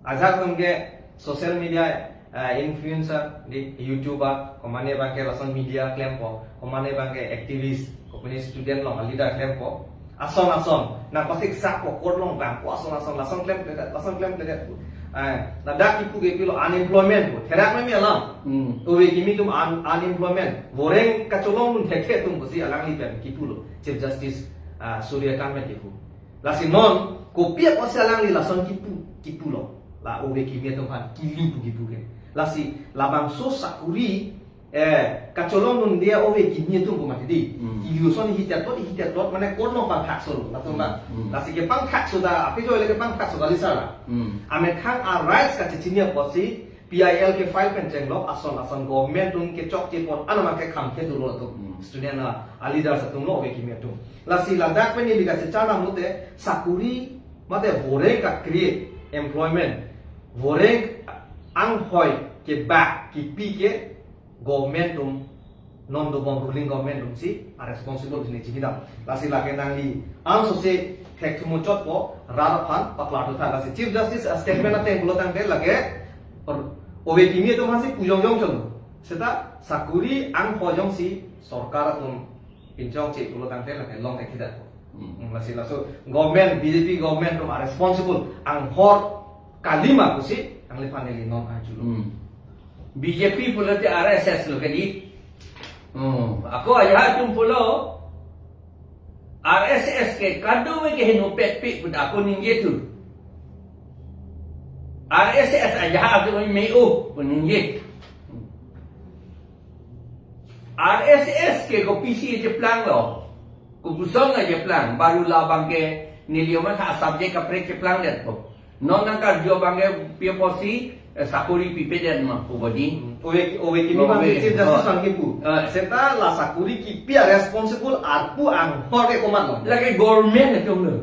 Ajak atum ke social media, eh, influencer, di YouTuber, komatne abang ke lason media klempo, komatne abang ke activist, kopine student along leader klempo. Ason ason, nangpasik sak po court along vangpo, ason ason, lason klemkledet, lason klemkledet pu. Eh, ladak kipu ke pilo unemployment pu. Therak meme alam. Hmm. Ove kimi atum un-, unemployment. Voreng kacholongdun thekthe atum pusi alangli pen kipulo. Chief Justice, ah, Suryakant pen kipu. Lasi non, kopi apotsi alangli lason kipu, kipulo. La ove kimi atum aphan kili pu kipu ke. Lasi labangso sakori, eh, kacholongdunde ove kimi atum pu mati di. Hmm. Ili ason hitet tot, hitet tot, mane court along pangthakso lo, latum ba. Hmm. Lasi kepangthakso ta, api jo le kepangthakso kali sala. Hmm. Amethang a-rights kachechini apotsi, P I L ke file pen chenglok, ason ason government atum kechokche pon, anam ke kham ke dolo atum. Hmm. Student a, a-leaders atum lo ove kimi atum. Lasi ladak pen ili kachechan amote, sakori, mate voreng ka-create employment, voreng anghoi kebak kipi ke government atum, non dobom ruling government atum si a-responsible si ne chini dam. Lasi lake nangli angsose thekthum chotpo, rat aphan paklar thuktha. Lasi Chief Justice a-statement ateng pulo tangte lake, or, ove kimi atum aphansi pu jongjong chon. Seta sakori anghoi jongsi sorkar atum pinchongche pulo tangte lake long thekthedet. Hmm. Hmm, lasi laso government, B J P government atum a-responsible, anghor kalima pusi, nangliphan neli non arjulo. Hmm. B J P pulote R S S lo kali. Hmm. Ako ajahak atum pulo, R S S ke kadokave ke henopetpe pu ako ningje thu. R S S ajahak atum me-o pu ningje. R S S ke kopisi cheplanglo. Kopuson na cheplang. Baru labang ke neli amat ha subject kaprek cheplangdetpo. Non nangkarju abang ke pi apotsi, eh, sakori pipedet ma pu bodi. Ove, ove kimi bang ove. Chief Justice bang kipu. Eh. Seta la sakori kipi a-responsible arpu anghor ke komatlo. Lake government atumlo.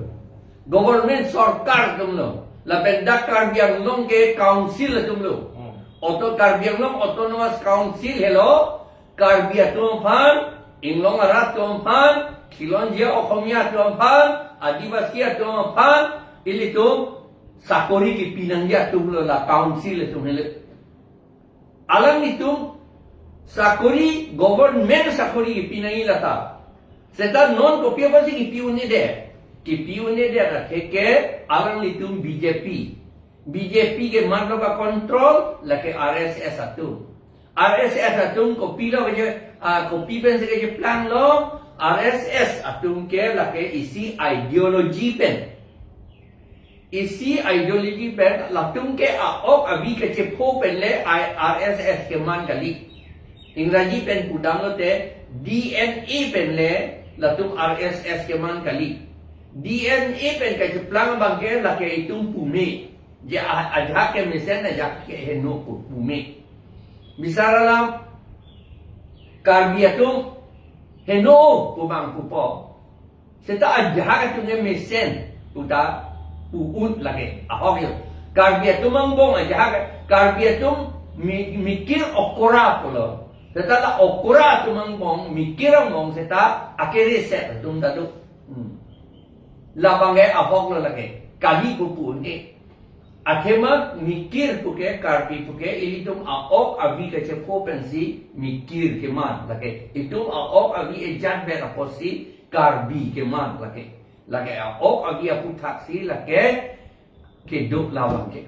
Government sorkar atumlo. Lapen dak Karbi Anglong ke council atumlo. Hmm. Auto Karbi Anglong Autonomous Council helo, Karbi atum aphan, Inglong arat atum aphan, Khilonjia Okhomia atum aphan, Adivasi atum aphan, ilitum sakori kipi nangji atum lo la council atum helo. Alanglitum sakori, government sakori kipi nangji lata. Seta non kopi apotsi kipi un-edet? Kipi un-edet atheke alanglitum B J P. B J P keman lo ka-control, lake R S S atum. R S S atum kopilo keje, ah, kopi pensi kejeplang lo, R S S atum ke lake isi ideology pen. Isi ideology pen, latum ke a-ok avi kachepho pen le I-, R S S keman kali. Ingraji pen pudam lote D N A pen le latum R S S keman kali. D N A pen kacheplang abang ke lake itum pume. Je a-, ajahak ke mesen, ajahak ke heno pu, pume. Bisar alam Karbi atum heno pu abang pupo. Seta ajahak atum ke mesen puta pu-un lake. Ahok yo. Karbi atum angbong ajahak, Karbi atum mi-, mikir okora pulo. Seta la okora atum angbong, mikir angbong seta akereset atum ta do. Hmm. Labang ke ahok lo lake. Kali pu pu-un-e. Athema mikir puke, Karbi puke, ilitum a-ok avi kachepho pensi mikir keman lake. Itum a-ok avi ejat ber apotsi Karbi keman lake. Lake a-ok avi aputhaksi lake kedo labang ke.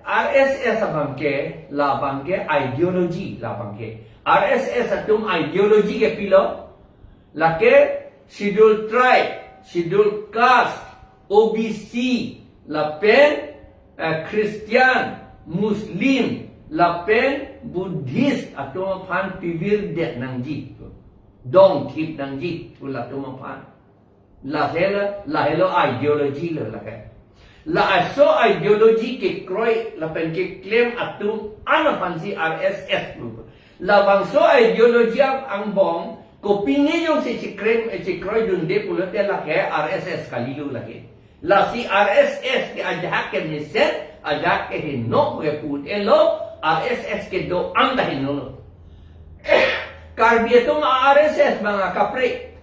R S S abang ke, labang ke ideology labang ke. R S S atum ideology ke pilo? Lake Schedule Tribe, Schedule Caste, O B C, lapen, eh, Christian, Muslim, lapen Buddhist atum aphan pivirdet nangji. Dongthip nangji, pu latum aphan. Lahelo, lahelo ideology lo lake. Laso ideology kekroi lapen keklem atum an aphansi R S S pu. Labangso ideology ang-, angbong, kopine jongsi chikrem, eh, chikroidunde pulote lake R S S kali lo lake. Lasi R S S ke ajahak ke mesen, ajahak ke heno ke pu-un-elo, R S S kedo-an ta heno lo. Karbi atum R S S abang akaprek.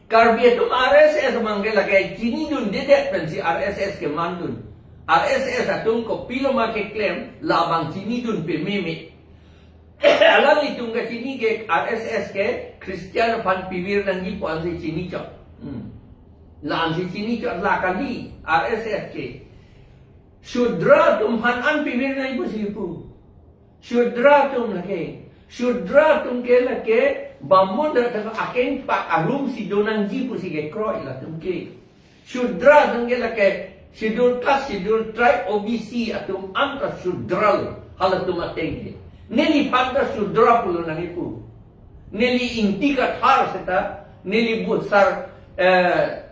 Karbi atum R S S abang ke lake chinidundedet pensi R S S kemandun. R S S atum kopiloma keklem, labang chinidun pememe. Alanglitum kachini ke R S S ke Christian aphan pivir nangji pu ansi chinichot. Hmm. La ansi chinichot la kali R S S ke. Shudra atum aphan an pivir nangji pusi pu. Shudra atum lake. Shudra atum ke lake Bamun rat akengpak arumsi do nangji pusi kekroi latum ke. Shudra atum ke lake Schedule Caste, Schedule Tribe, O B C atum an ta Shudra lo, halatum ateng ke. Neliphan ta Shudra pulo nangji pu. Neli Ingti Kathar seta, neli Buddhist, eh,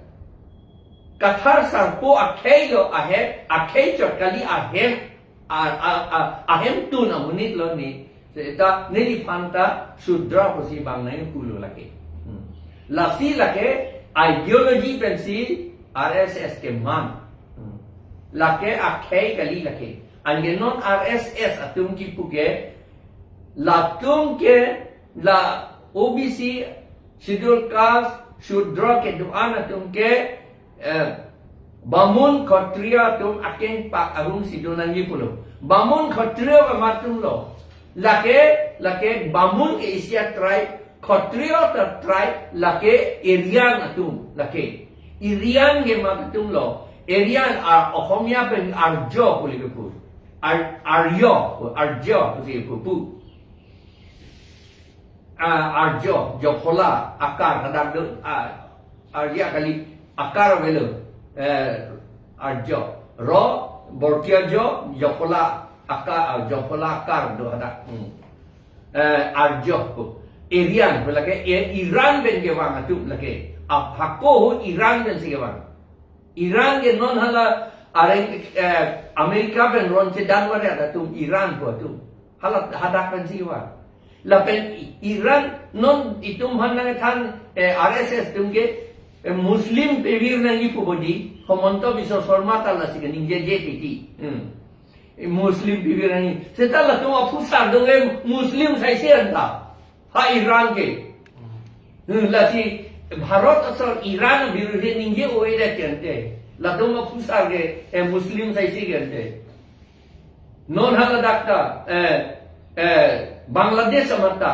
Kathar sarpo akhei lo ahem, akhei chot kali ahem, a, a, a, ahemtun amonit lo ne, seta neliphan ta Shudra pusi bang nangji pulo lake. Hmm. Lasi lake ideology pensi R S S keman. Hmm. Lake akhei kali lake. Anke non R S S atum kipu ke, latum ke la O B C, Schedule Caste, Shudra kedo-an atum ke, eh, Bamun Khatriya atum akengpak arumsi do nangji pulo. Bamun Khatriya komat atum lo? Lake, lake Bamun ke isi a-tribe, Khatriya ta tribe, lake Aryan atum, lake. Aryan komat atum lo? Aryan, a, Okhomia pen Arjo pu le pu. Ar-, Aryo, Arjo pusi pu pu. Ah, Arjo, Jophola, akar, kadang do, ah, Arya kali, akar avelo, eh, Arjo. Ro, borkia jo, Jophola, akar, ah, Jophola akar do hadak. Hmm. Eh, Arjo, Aryan, lake, eh, Iran pen kevang atum lake. Aphako ho Iran pensi kevang. Iran ke non hala areng, eh, America pen ron chedan varet atum Iran pu atum. Hala hadak pensi va. Lapen I-, Iran non itum aphan nangthan, eh, R S S atum ke, eh, Muslim pivir nangji pu bodi, Himanta Biswa Sarma ta lasi kaningjeje titi. Hmm. Muslim pipe nangji. Seta latum aphusar dong le Muslim saisi anta. Ha Iran ke. Hmm, lasi Bharat asor Iran birodhi ningje oi det ke ante. Latum aphusar ke, eh, Muslim saisi ke ante. Non hala dak ta, eh, eh, Bangladesh amat ta.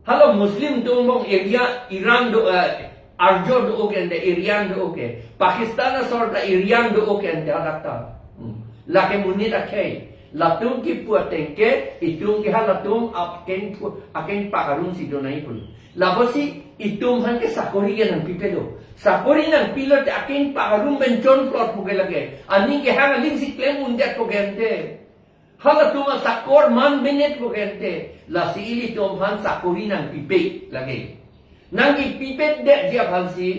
Hala Muslim atum angbong Arya, Iran do, eh, Arjo do-o ke ante, Aryan do-o ke. Pakistan asor ta Aryan do-o ke ante hadak ta. Hmm. Lake monit akhei. Latum kipu ateng ke, itum ke halatum akeng pu-, akeng pak arum si do nangji pu. Lapusi itum aphan ke sakori ke nangpipe do. Sakori nangpilo te akeng pak arum pen chonplot pu ke lake. Aning kehang aling si klem un det pu ke ante. Halatum asakor man benet pu ke ante. Lasi ilitum aphan sakori nangpipe lake. Nangkepipe detji aphansi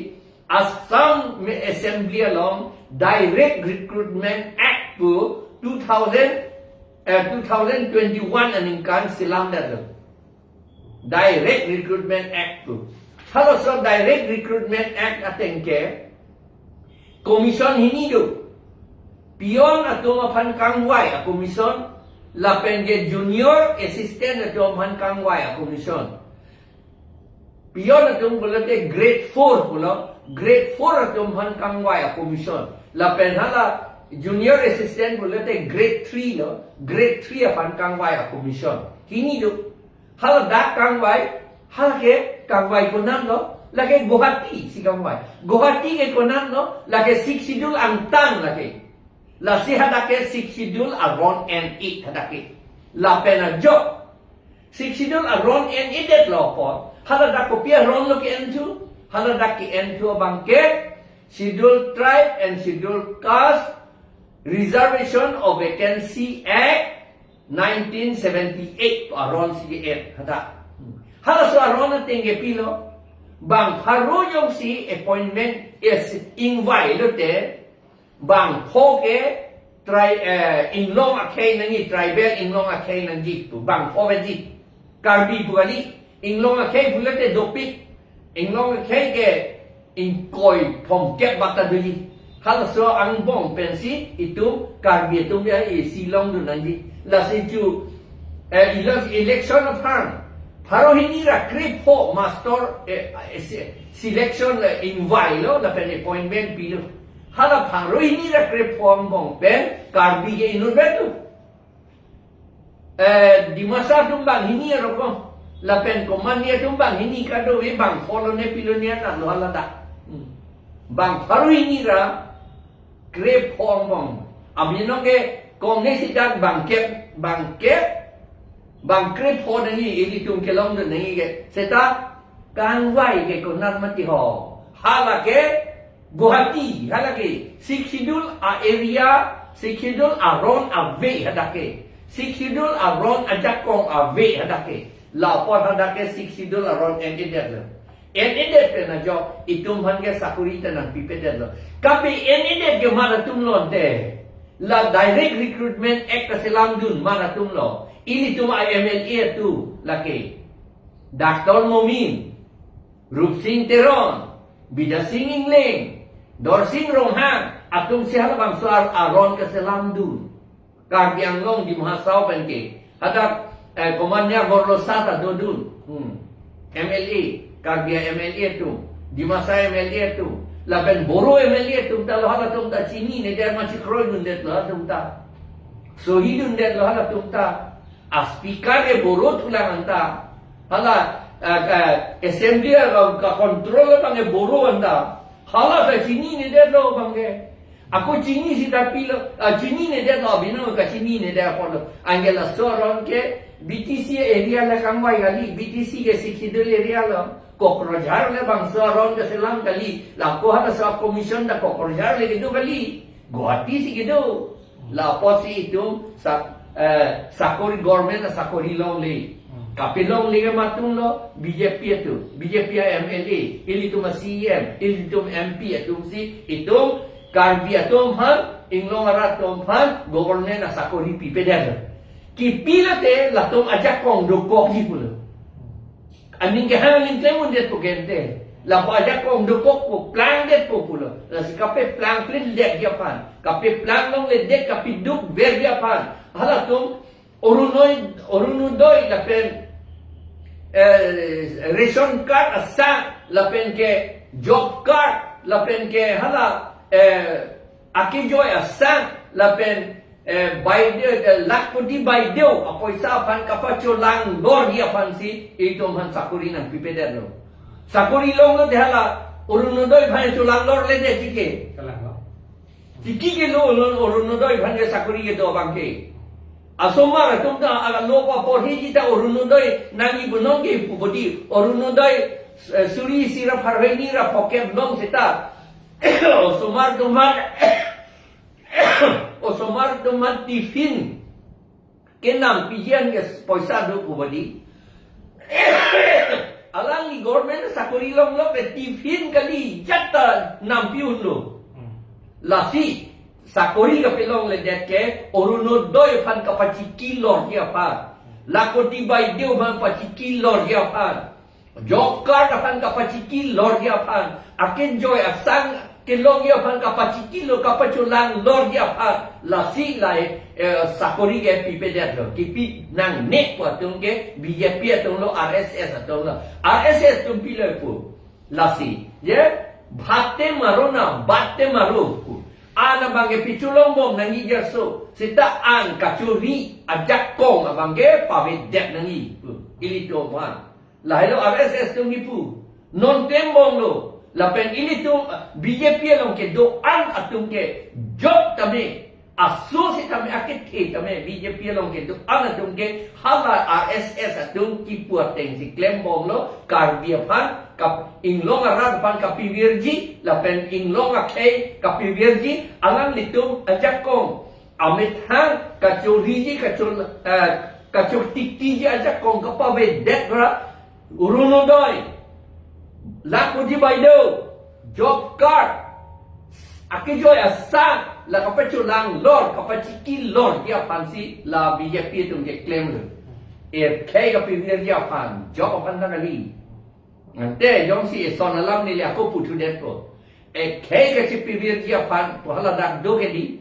Assam Assembly along Direct Recruitment Act pu two thousand, eh, two thousand twenty-one aningkan selam detlo. Direct Recruitment Act pu. Halaso Direct Recruitment Act ateng ke commission hini do. Peon atum aphan kangvai a-commission, lapen ke junior assistant atum aphan kangvai a-commission. Peon atum pulote grade four pulo, grade four atum aphan kangvai a-commission. Lapen hala junior assistant pulote grade three lo, grade three aphan kangvai a-commission. Hini do. Hala dak kangvai, hala ke kangvai konat lo, lake Guwahati si kangvai. Guwahati ke konat lo, lake Sixth Schedule angtan lake. Lasi hadak ke Sixth Schedule aron en-e hadak ke. Lapen ajo. Sixth Schedule aron en-e detlo apot. Hala dak kopi aron lo ke-enthu. Hala dak ke-enthu abang ke Schedule Tribe and Schedule Caste Reservation of Vacancy Act nineteen seventy-eight aron si ke-en hadak. Halaso aron ateng ke pilo. Bang pharo jongsi appointment, eh, ingvai lote, bang pho ke tri-, eh, inglong akhei nangji, tribal inglong akhei nangji pu, bang pho veji. Karbi pu kali, inglong akhei pulote dopik, inglong akhei ke ingkoi phongkep bata doji. Halaso angbong pensi itum Karbi atum ya isi longdun nangji. Lasi chu, eh, ilo election aphan pharo hini ra krepho master, eh, eh, se-, selection le ingvailo lapen appointment pilo. Hala pharo hini ra krepho angbong pen Karbi ke inutvet do. Eh, Dimasa atum bang hini aroko. Lapen Komani atum bang hini kadokave bang pho lone pi lone anat lo hala dak. Hmm. Bang pharo hini ra krepho angbong. Abinong ke kong ne si dak bang kep, bang kep, bang krepho nangji ilitum kelongdun nangji ke. Seta kangvai ke konat mati ho. Hala ke Guwahati, hala ke Sixth Schedule a-area, Sixth Schedule aron ave hadak ke. Sixth Schedule aron ajakong ave hadak ke. Lapu hadak ke Sixth Schedule aron en-e detlo. En-e det pen ajo, itum aphan ke sakori ta nangpipe detlo. Kapi en-e det ke mat atum lo ante. La Direct Recruitment Act kaselamdun mat atum lo. Ilitum a-M L A atum lake Doctor Momin, Rupsing Teron, Bidya Sing Engleng, Dorsing Ronghang, atum si halabangso ar-, aron kaselamdun. Karbi Anglong Dima Hasao pen ke. Hadak, eh, Komandan Borlosa ta dodun. Hmm. M L A, Karbi M L A atum, Dimasa M L A atum, lapen Boro M L A atum ta lo halatum ta chininedet ma chekroidundet lo atum ta. Sohidundet lo halatum ta. A-speaker ke Boro thulang anta. Hala, ah, ah, assembly ka, ka-control abang ke Boro anta. Hala ta chininedet lo abang ke. Ako chini sita pilo, ah, chininedet lo abinong kachininedet apotlo. Anke laso aron ke B T C area le kangvai kali, B T C ke Sixth Schedule area lo. Kokrajhar le bangso aron kaselam kali. Lapu halaso commission ta Kokrajhar le kedo kali. Guwahati si kedo. Lapusi itum sa-, eh, sakori, government asakori longle. Hmm. Kapi longle ke mat atum lo, B J P atum, B J P a-M L A, ilitum a-C E M, ilitum M P atum si, itum Karbi atum aphan, inglong arat atum aphan, government asakori pipedet. Kipi lote latum ajakong dokokji pulo. Aning kehang aling klem undetpo ke ante. Lapu ajakong dokokpo, plangdetpo pulo. Lasi kapeplang plindet ji aphan, kapeplang longledet, kapeduk ver ji aphan, halatum Orunoi-, Orunodoi lapen, eh, ration card asang, lapen ke job card, lapen ke hala, eh, akejoi asang, lapen, eh, baideo, eh, lakhpoti baideo apoisa aphan kapacholang lor ji aphansi itum aphan sakori nangpipedetlo. Sakori longlo te hala Orunodoi aphan cholang lorledet tiki. Kalang lo. Tiki ke lo Orun-, Orunodoi aphan ke sakori kedo abang ke. Asomar atum ta aga lo pa porhi ji ta Orunodoi nangji pu non ke pu bodi. Orunodoi, eh, suri isi ra pharo hini ra phokep long seta. Osomar atum aphan, osomar atum aphan tiffin kenangpiji an ke poisa do pu bodi. Alangli government sakori longlo ke tiffin kali jat ta nangpi unlo. Hmm. Lasi sakori kapelongledet ke Orunodoi aphan kapachiki lor ji aphan, lakhpoti baideo aphan pachiki lor ji aphan, job card aphan kapachiki lor ji aphan, akejoi asang kelong ji aphan kapachiki lor, kapacholang lor ji aphan, lasi lai, eh, sakori ke pipedetlo, kipi nangne pu atum ke B J P atum lo, R S S atum lo, R S S atum pilo pu. Lasi, je, bhat te maro na, bhat te maro pu. An abang ke picholongbom nangji jaso, seta an kachori ajakong abang ke pavedet nangji pu. Ilitum aphan. Lahelo R S S atum kipu. Non klembomlo. Lapen ilitum, ah, B J P along kedo-an atum ke jok tame. Aso si tame, akethe tame, B J P along kedo-an atum ke hala R S S atum kipu atengsi klembomlo. Karbi aphan, kap-, inglong arat aphan kapivirji, lapen inglong akhei kapivirji, alanglitum ajakong amethang kachoriji, kachor-, eh, kachortiktiji ajakong kapavedet ra, Orunodoi, lakhpoti baideo, job card, akejoi asang, la kapacholang lor, kapachiki lor ji aphansi la B J P atum ke klemlo. Ekhei kapivir ji aphan, job aphan ta kali. Ante jongsi eson alam neli ako puthudetpo. Ekhei kachipivir ji aphan, pu hala dak do ke di.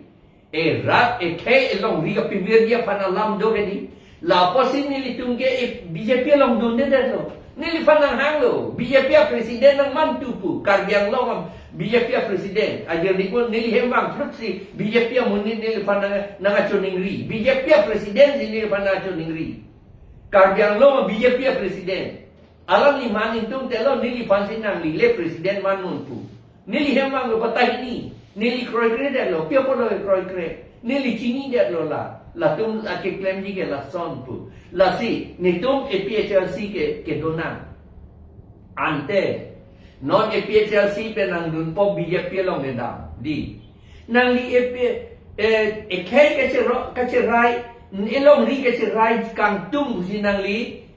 Erat ekhei elongri kapivirji aphan alam do ke di. Lapusi nelitum ke e B J P along dundedetlo. Neliphan nanghanglo. B J P a-president nangmantu pu. Karbi Anglong a-B J P a-president. Ajir nikun neli hem vangthrutsi B J P amonit neliphan nang, nangkachoningri. B J P a-president si neliphan nangkachoningri. Karbi Anglong a-B J P a-president. Alangli man ingtungtelo, neliphansi nangli le president man non pu. Neli hem vanglo patahini. Neli kroikredetlo, pi apotlo kroikre. Neli chinidetlo la. Latum akeklemji ke lason pu. Lasi, netum A P H L C ke, kedo nang. Ante, non A P H L C pen nangdunpo B J P along kedam. Di. Nangli A P, eh, ekhei kachero-, kacherai, elongri kacherai kangtung pusi nangli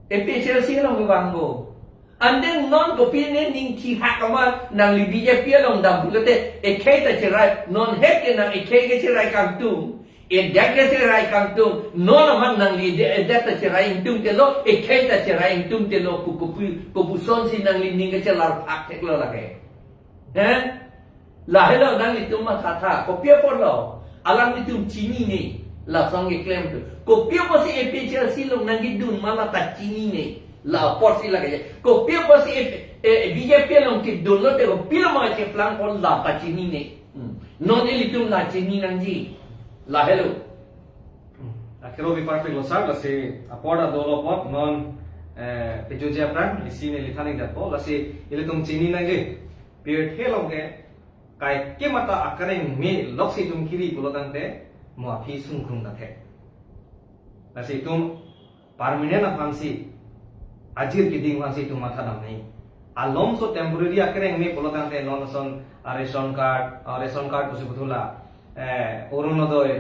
A P H L C along kevangpo. Ante non kopine ning thihak amat nangli B J P along dam pulote ekhei ta cherai, non het ke nang ekhei kecherai kangtung, edet kecherai kangtung, non amat nangli de-, edet ta cherai ingtungtelo, ekhei ta cherai ingtungtelo, ko-, kopu-, kopusonsi nangli ning kachelar phak theklo lake. Eh? Lahelo nanglitum mathatha, kopi apotlo, alanglitum chinine, lason keklem atum. Kopi apotsi A P H L C along nangkedun ma la ta chinine, la apotsi lake. Kopi apotsi, eh, eh, B J P along kedunlote kopilo ma cheplangpo la ta chinine. Hmm. Non ilitum la chini nangji. Lahelo. Hmm. Akhero bi parpik lo sar, lasi apor ta dolo apot, non, eh, pejoji aphrang, isi neli than-ik detpo, lasi ilitum chini nangji. Pirthe along ke, kaike mata akareng me loksi itum kiri pulo tangte, mo aphi sungkrung ta thek. Lasi itum permanent aphansi, ajir keding aphansi itum matha dam nai. Alomso temporary akareng me pulo tangte non ason, a ration card, a ration card pusi puthula, eh, Orunodoi,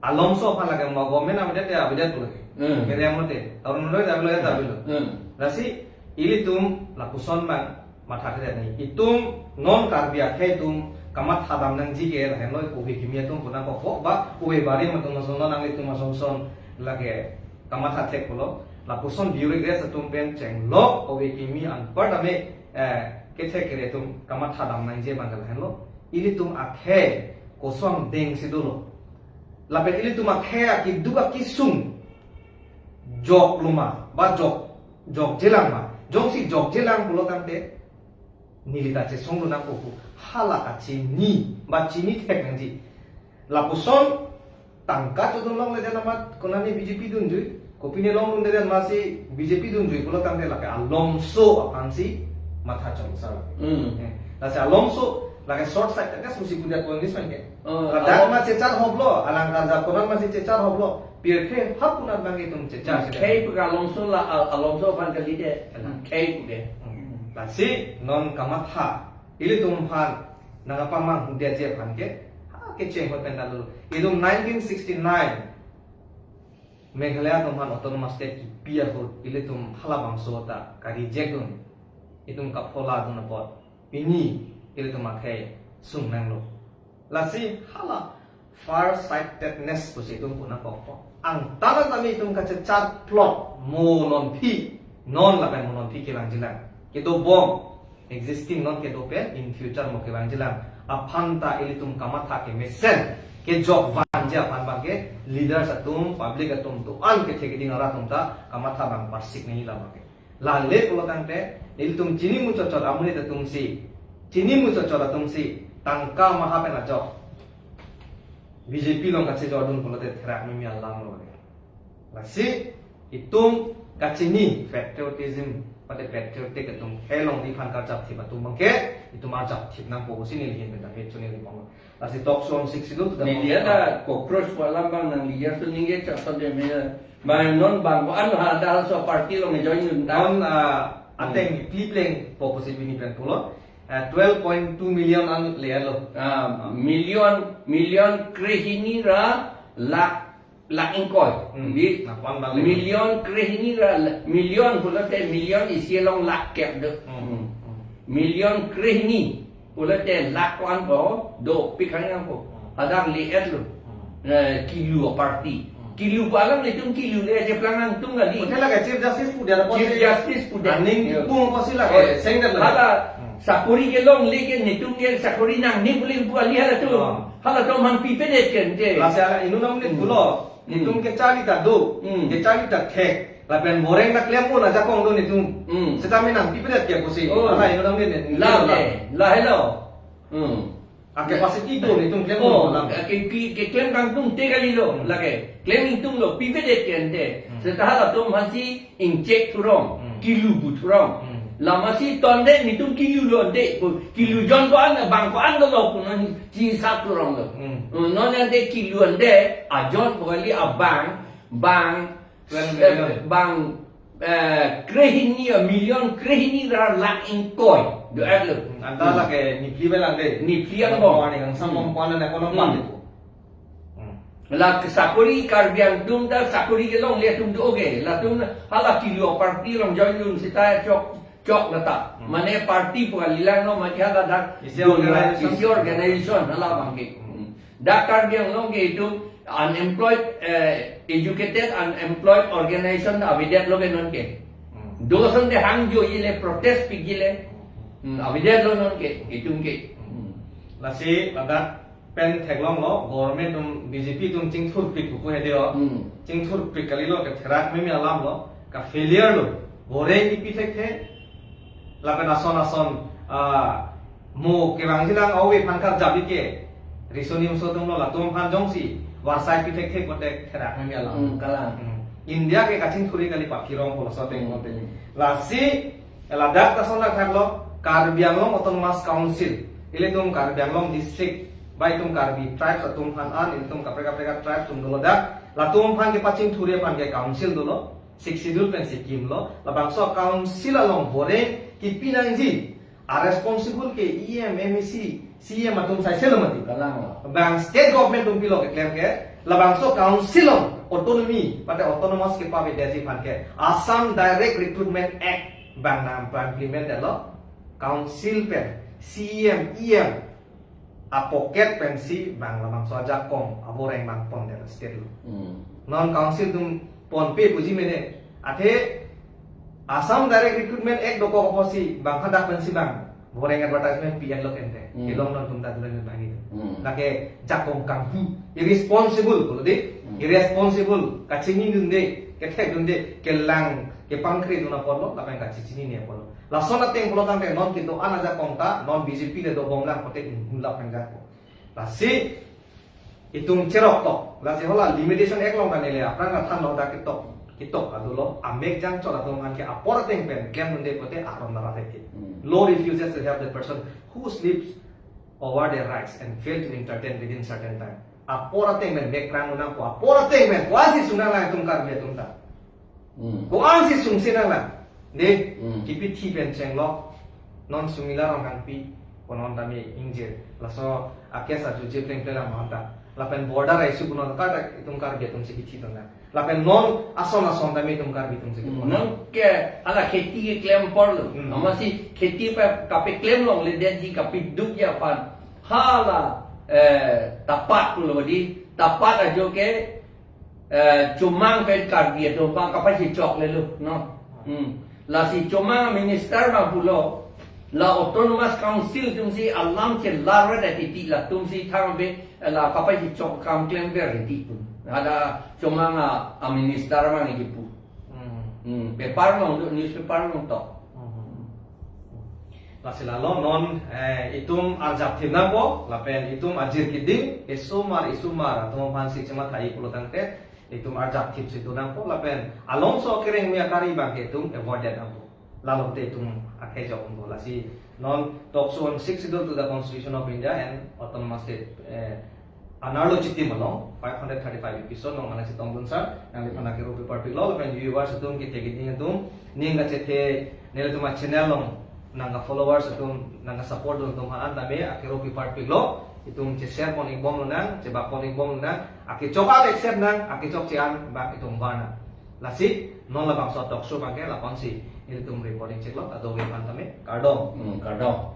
alomso aphan lake mo government avedet te avedet pulo ke. Hmm. Kere amote, Orunodoi ta avelo, ya ta avelo. Hmm. Lasi, ilitum lapuson bang, matha kre nai. Itum non Karbi akhei atum kamatha dam nangji ke lahenlo ove kimi atum pu nangkokok ba ove barim atum ason non nanglitum asonson lake kamatha thek pulo. Lapuson bureaucrats atum pen chenglok ove kimi anpar tame, eh, kethek kere atum kamatha dam nangji abang ke lahenlo. Ilitum akhei koson dengsi dolo. Lapen ilitum akhei akiduk akisung joklo ma, ba jok, jokjelang ma. Jongsi jokjelang pulo tangte neli ta chesonglo nangpo pu hala kachini ba chini thek nangji. Lapuson tangka chodun longledet amat konane B J P dunjui, kopine longdunledet amatsi B J P dunjui pulo tangte lake alomso aphansi matha chongsa lake. Hmm. Eh, lasi alomso lake short sighted, kan susi punya tuan ni sangke. Oh, ladak alom- ma chechar hoblo, alang karja konan masi chechar hoblo, pirthe hap kunat bang itum chechar. Hmm, sida. Khei pu ke alomso la, al-, alomso aphan kalite. Elang. Khei pu ke. Hmm. Lasi non kamatha ilitum aphan nangkapamang hudetji aphan ke, ha, kecheng hot pen ta dolo. Itum nineteen sixty-nine Meghalaya atum aphan autonomous state kipi ahut ilitum halabangso ta ka-reject dun, itum kaphola dun apot pini ilitum akhei sung nanglo. Lasi hala far sightedness pusi itum pu nangkokpo. Angtan tame itum kachechar plot mo nonphi, non lapen mo nonphi kevangjilang, kedobom, existing non kedo pen in future mo kevangjilang aphan ta ilitum kamatha kemesen kejok vanji aphan abang ke leaders atum, public atum, do-an kethe keding arat atum ta kamatha abang parsik nangji la abang ke. Lale pulo tangte ilitum chini muchotchot amonit atumsi, chini muchotchot atumsi tangka maha pen ajok B J P along kachejordun pulote therak mimi alam lo. Lasi itum kachini patriotism, pate patriotic atum, khei along di aphan karjap thip atum abang ke itum arjap thip nangpo pusi neli ahin pen ta he chunil pon. Lasi talk show six itu sudah media mau ta cockroach pu alam abang nangli ya suning ke chak sab de me. Bang non bang ko-an ha da so party along join dun ta. Non, ah, ateng Hmm. Pleng po pusi pini pen pulo. Ah, twelve point two million an le lo. Ah, million, million krehini ra lakh, lakh ingkoi. Hmm. Di Nah, pan bang le. Million krehini ra la-, million pulote million isi along lakh kep do. Hmm. Hmm. Hmm. Million krehini pulote lakh ko-an ko dopik hang ko. Hmm. Hadak le-et lo. Hmm. Eh, kilu aparty. Hmm. Kilu pu alam netum kilu le je pelang nangtum kali. Hotel lake Chief Justice pu dia Chief apotsi Justice pu dia. Aning Ya. Kipung apotsi lake Oh. Sengdet lake. Hala Hmm. sakori kelongle ke netum ke sakori nangne pu le pu kali halatum. Oh. Halatum aphan pipedet ke ante. Lasi hala inut amonit Hmm. pulo. Hmm. Netum kecharli ta do. Hmm. Kecharli ta thek. Lapen boreng ta klem un ajakong do netum. Hmm. Seta me nangpipedet ke pusi. Oh. Hala inut amonit ne. Lahelo. Lahelo. Hmm. A capacity do netum klem Oh, un lam. Ke, ke, keklem kangtung te kalilo, Hmm. lake. Klem ingtung lo, pipedet ke ante. Hmm. Seta halatum aphansi ingchek thurong, Hmm. kilu pu thurong. Hmm. Lamasi tonde netum kilu lo ante, pu, kilu jon ko-an, bang ko-an lo pu non chisap thurong lo. Hmm. Hmm, non ante kilu ante, ajon ko kali abang, bang, Twelve million. Eh, bang, eh, krehini, eh, million krehini ra lakh ingkoi. Do-et lo. Hmm, anta Hmm. lake niphli belang de. Niphli ang Bang bong. Kuan yang sam Hmm. bang kuan na kono Hmm. pan itu. Hmm. La ke sakori Karbi atum ta sakori kelongle atum do ke. Latum hala kilu aparty along join dun seta chok, chok lata. Hmm. Mane party pu kalilang no mati hala dak Isi dun la organization. Isi organization hala abang ke. Hmm. Dak Karbi Anglong ke itum unemployed, eh, educated unemployed organization avedet lo ke non ke. Hmm. Do ason de hangjoji le protest piji le. Hmm, avedet lo non ke, itum ke. Hmm. Lasi ladak pen theklong lo, government atum B J P atum chingthurpik pu pu he de o. Hmm. Chingthurpik kalilo ke therak mimi alam lo, ka failure lo. Boreng kipi thekthe, lapen ason ason, ah, mo kevangjilang ove aphan karjap ke. Riso nimso atum lo latum aphan jongsi varsai pi thekthe pote therak mimi alam. Hmm, kalang. Hmm. India ke kachingthur kali paphirong pulo so teng Hmm. mo teng. Lasi ladak ta son dak thaklo Karbi Anglong Autonomous Council. Ilitum Karbi Anglong District, ba itum Karbi tribes atum aphan an, ilitum kaprek kaprek tribes atum dolo dak. Latum aphan kepachingthurji aphan ke council dolo. Sixth Schedule pensi kimlo, labangso council along boreng kipi nangji a responsible ke E M, M A C, C E M atum saise lo mati. Kalang lo. Bang state government atum pilo keklem ke, labangso council along autonomy, pate autonomous kepavedetji aphan ke Assam Direct Recruitment Act bang nang implement lo, council pen C E M, E M a pocket pensi bang labangso ajakong aboreng bang pondet state lo. Hmm. Non council atum ponpe puji mene. Athe Assam Direct Recruitment Act dokok apotsi bang hadak pensi bang Boreng advertisement pi-etlo kente. Hmm. Kelong non tum ta dulang bangni. Hmm. Lake jakong kanghu. Irresponsible pulo dei. Hmm. Irresponsible. Kachinidunde, kethekdunde, kelang, kepangkredun apotlo, lapen kachichinine apotlo. Lason ateng pulo tangte non kedo-an ajakong ta, non B J P le dobomlang pulote inghulap nangjakpo. Lasi, itum cheroktok. Lasi hala Limitation Act along ta neli aphrang athan lo ta ketok, ketok adulo. Amek jangchot atum aphan ke apor ateng pen klemdunde pulote aron la rat hedi. Hmm. Law refuses to help the person who sleeps over their rights and fail to entertain within certain time. Apor ateng pen mek prang unang ko, apor ateng pen ko-ansi sungnanglang itum Karbi atum ta. Hmm. Ko-ansi sungsi nanglang. Dei, Hmm. kipithi pen chenglo. Non Sumila Ronghangpi, ko non tame ingjir. Laso a-case ajutji plengpleng lang non ta. Lapen border a-issue ko non ta itum Karbi atumsi kithi dun nang. Lapen non ason ason tame itum Karbi atumsi kithi dun nang. Non ke hala kheti keklem apor lo. Hmm. Amatsi kheti pa kapeklem longle detji kapidukji aphan. Hala, eh, tapat pulo dei. Tapat ajo ke eh, chomang pen Karbi atum aphan kapachechok lelo, no? Hmm. Lasi chomang minister abang pulo, la Autonomous Council atumsi alam chelar ra titi latumsi thang be, eh, la kapachechok akam klemver titi pu. Ada chomang a, a minister abang kipu. Hmm. Hmm. Paper along do, newspaper along tok. Hmm. Lasi lalo non, eh, itum arjap thip nangpo, lapen itum ajir kiding, isomar, isomar atum aphansi chematha-i pulo tangte, itum arjap thipsi do nangpo, lapen alongso kereng mia kari abang ke itum avoid nangpo. Lalo te itum akhei jok nangpo. Lasi non talk show on Sixth Schedule to the Constitution of India and Autonomous State, eh, anerlo chitim along, five hundred thirty-five episode along mane chetongdun sir, nangliphan akero paper piklo, lapen viewers atum, kethek kiding atum, ning kachethe, nelitum a-channel along, nang ka-followers atum, nang ka-support dun atum aphan tame akero paper piklo, itum che-share pon-ikbom lonang, chebak pon-ikbom lonang, akechok ak accept nang, akechok che-an abang itum bar nang. Lasi, non labangso talk show abang ke lapu-ansi, nelitum reporting chiklo, kadokave aphan tame, kardom. Hmm, kardom.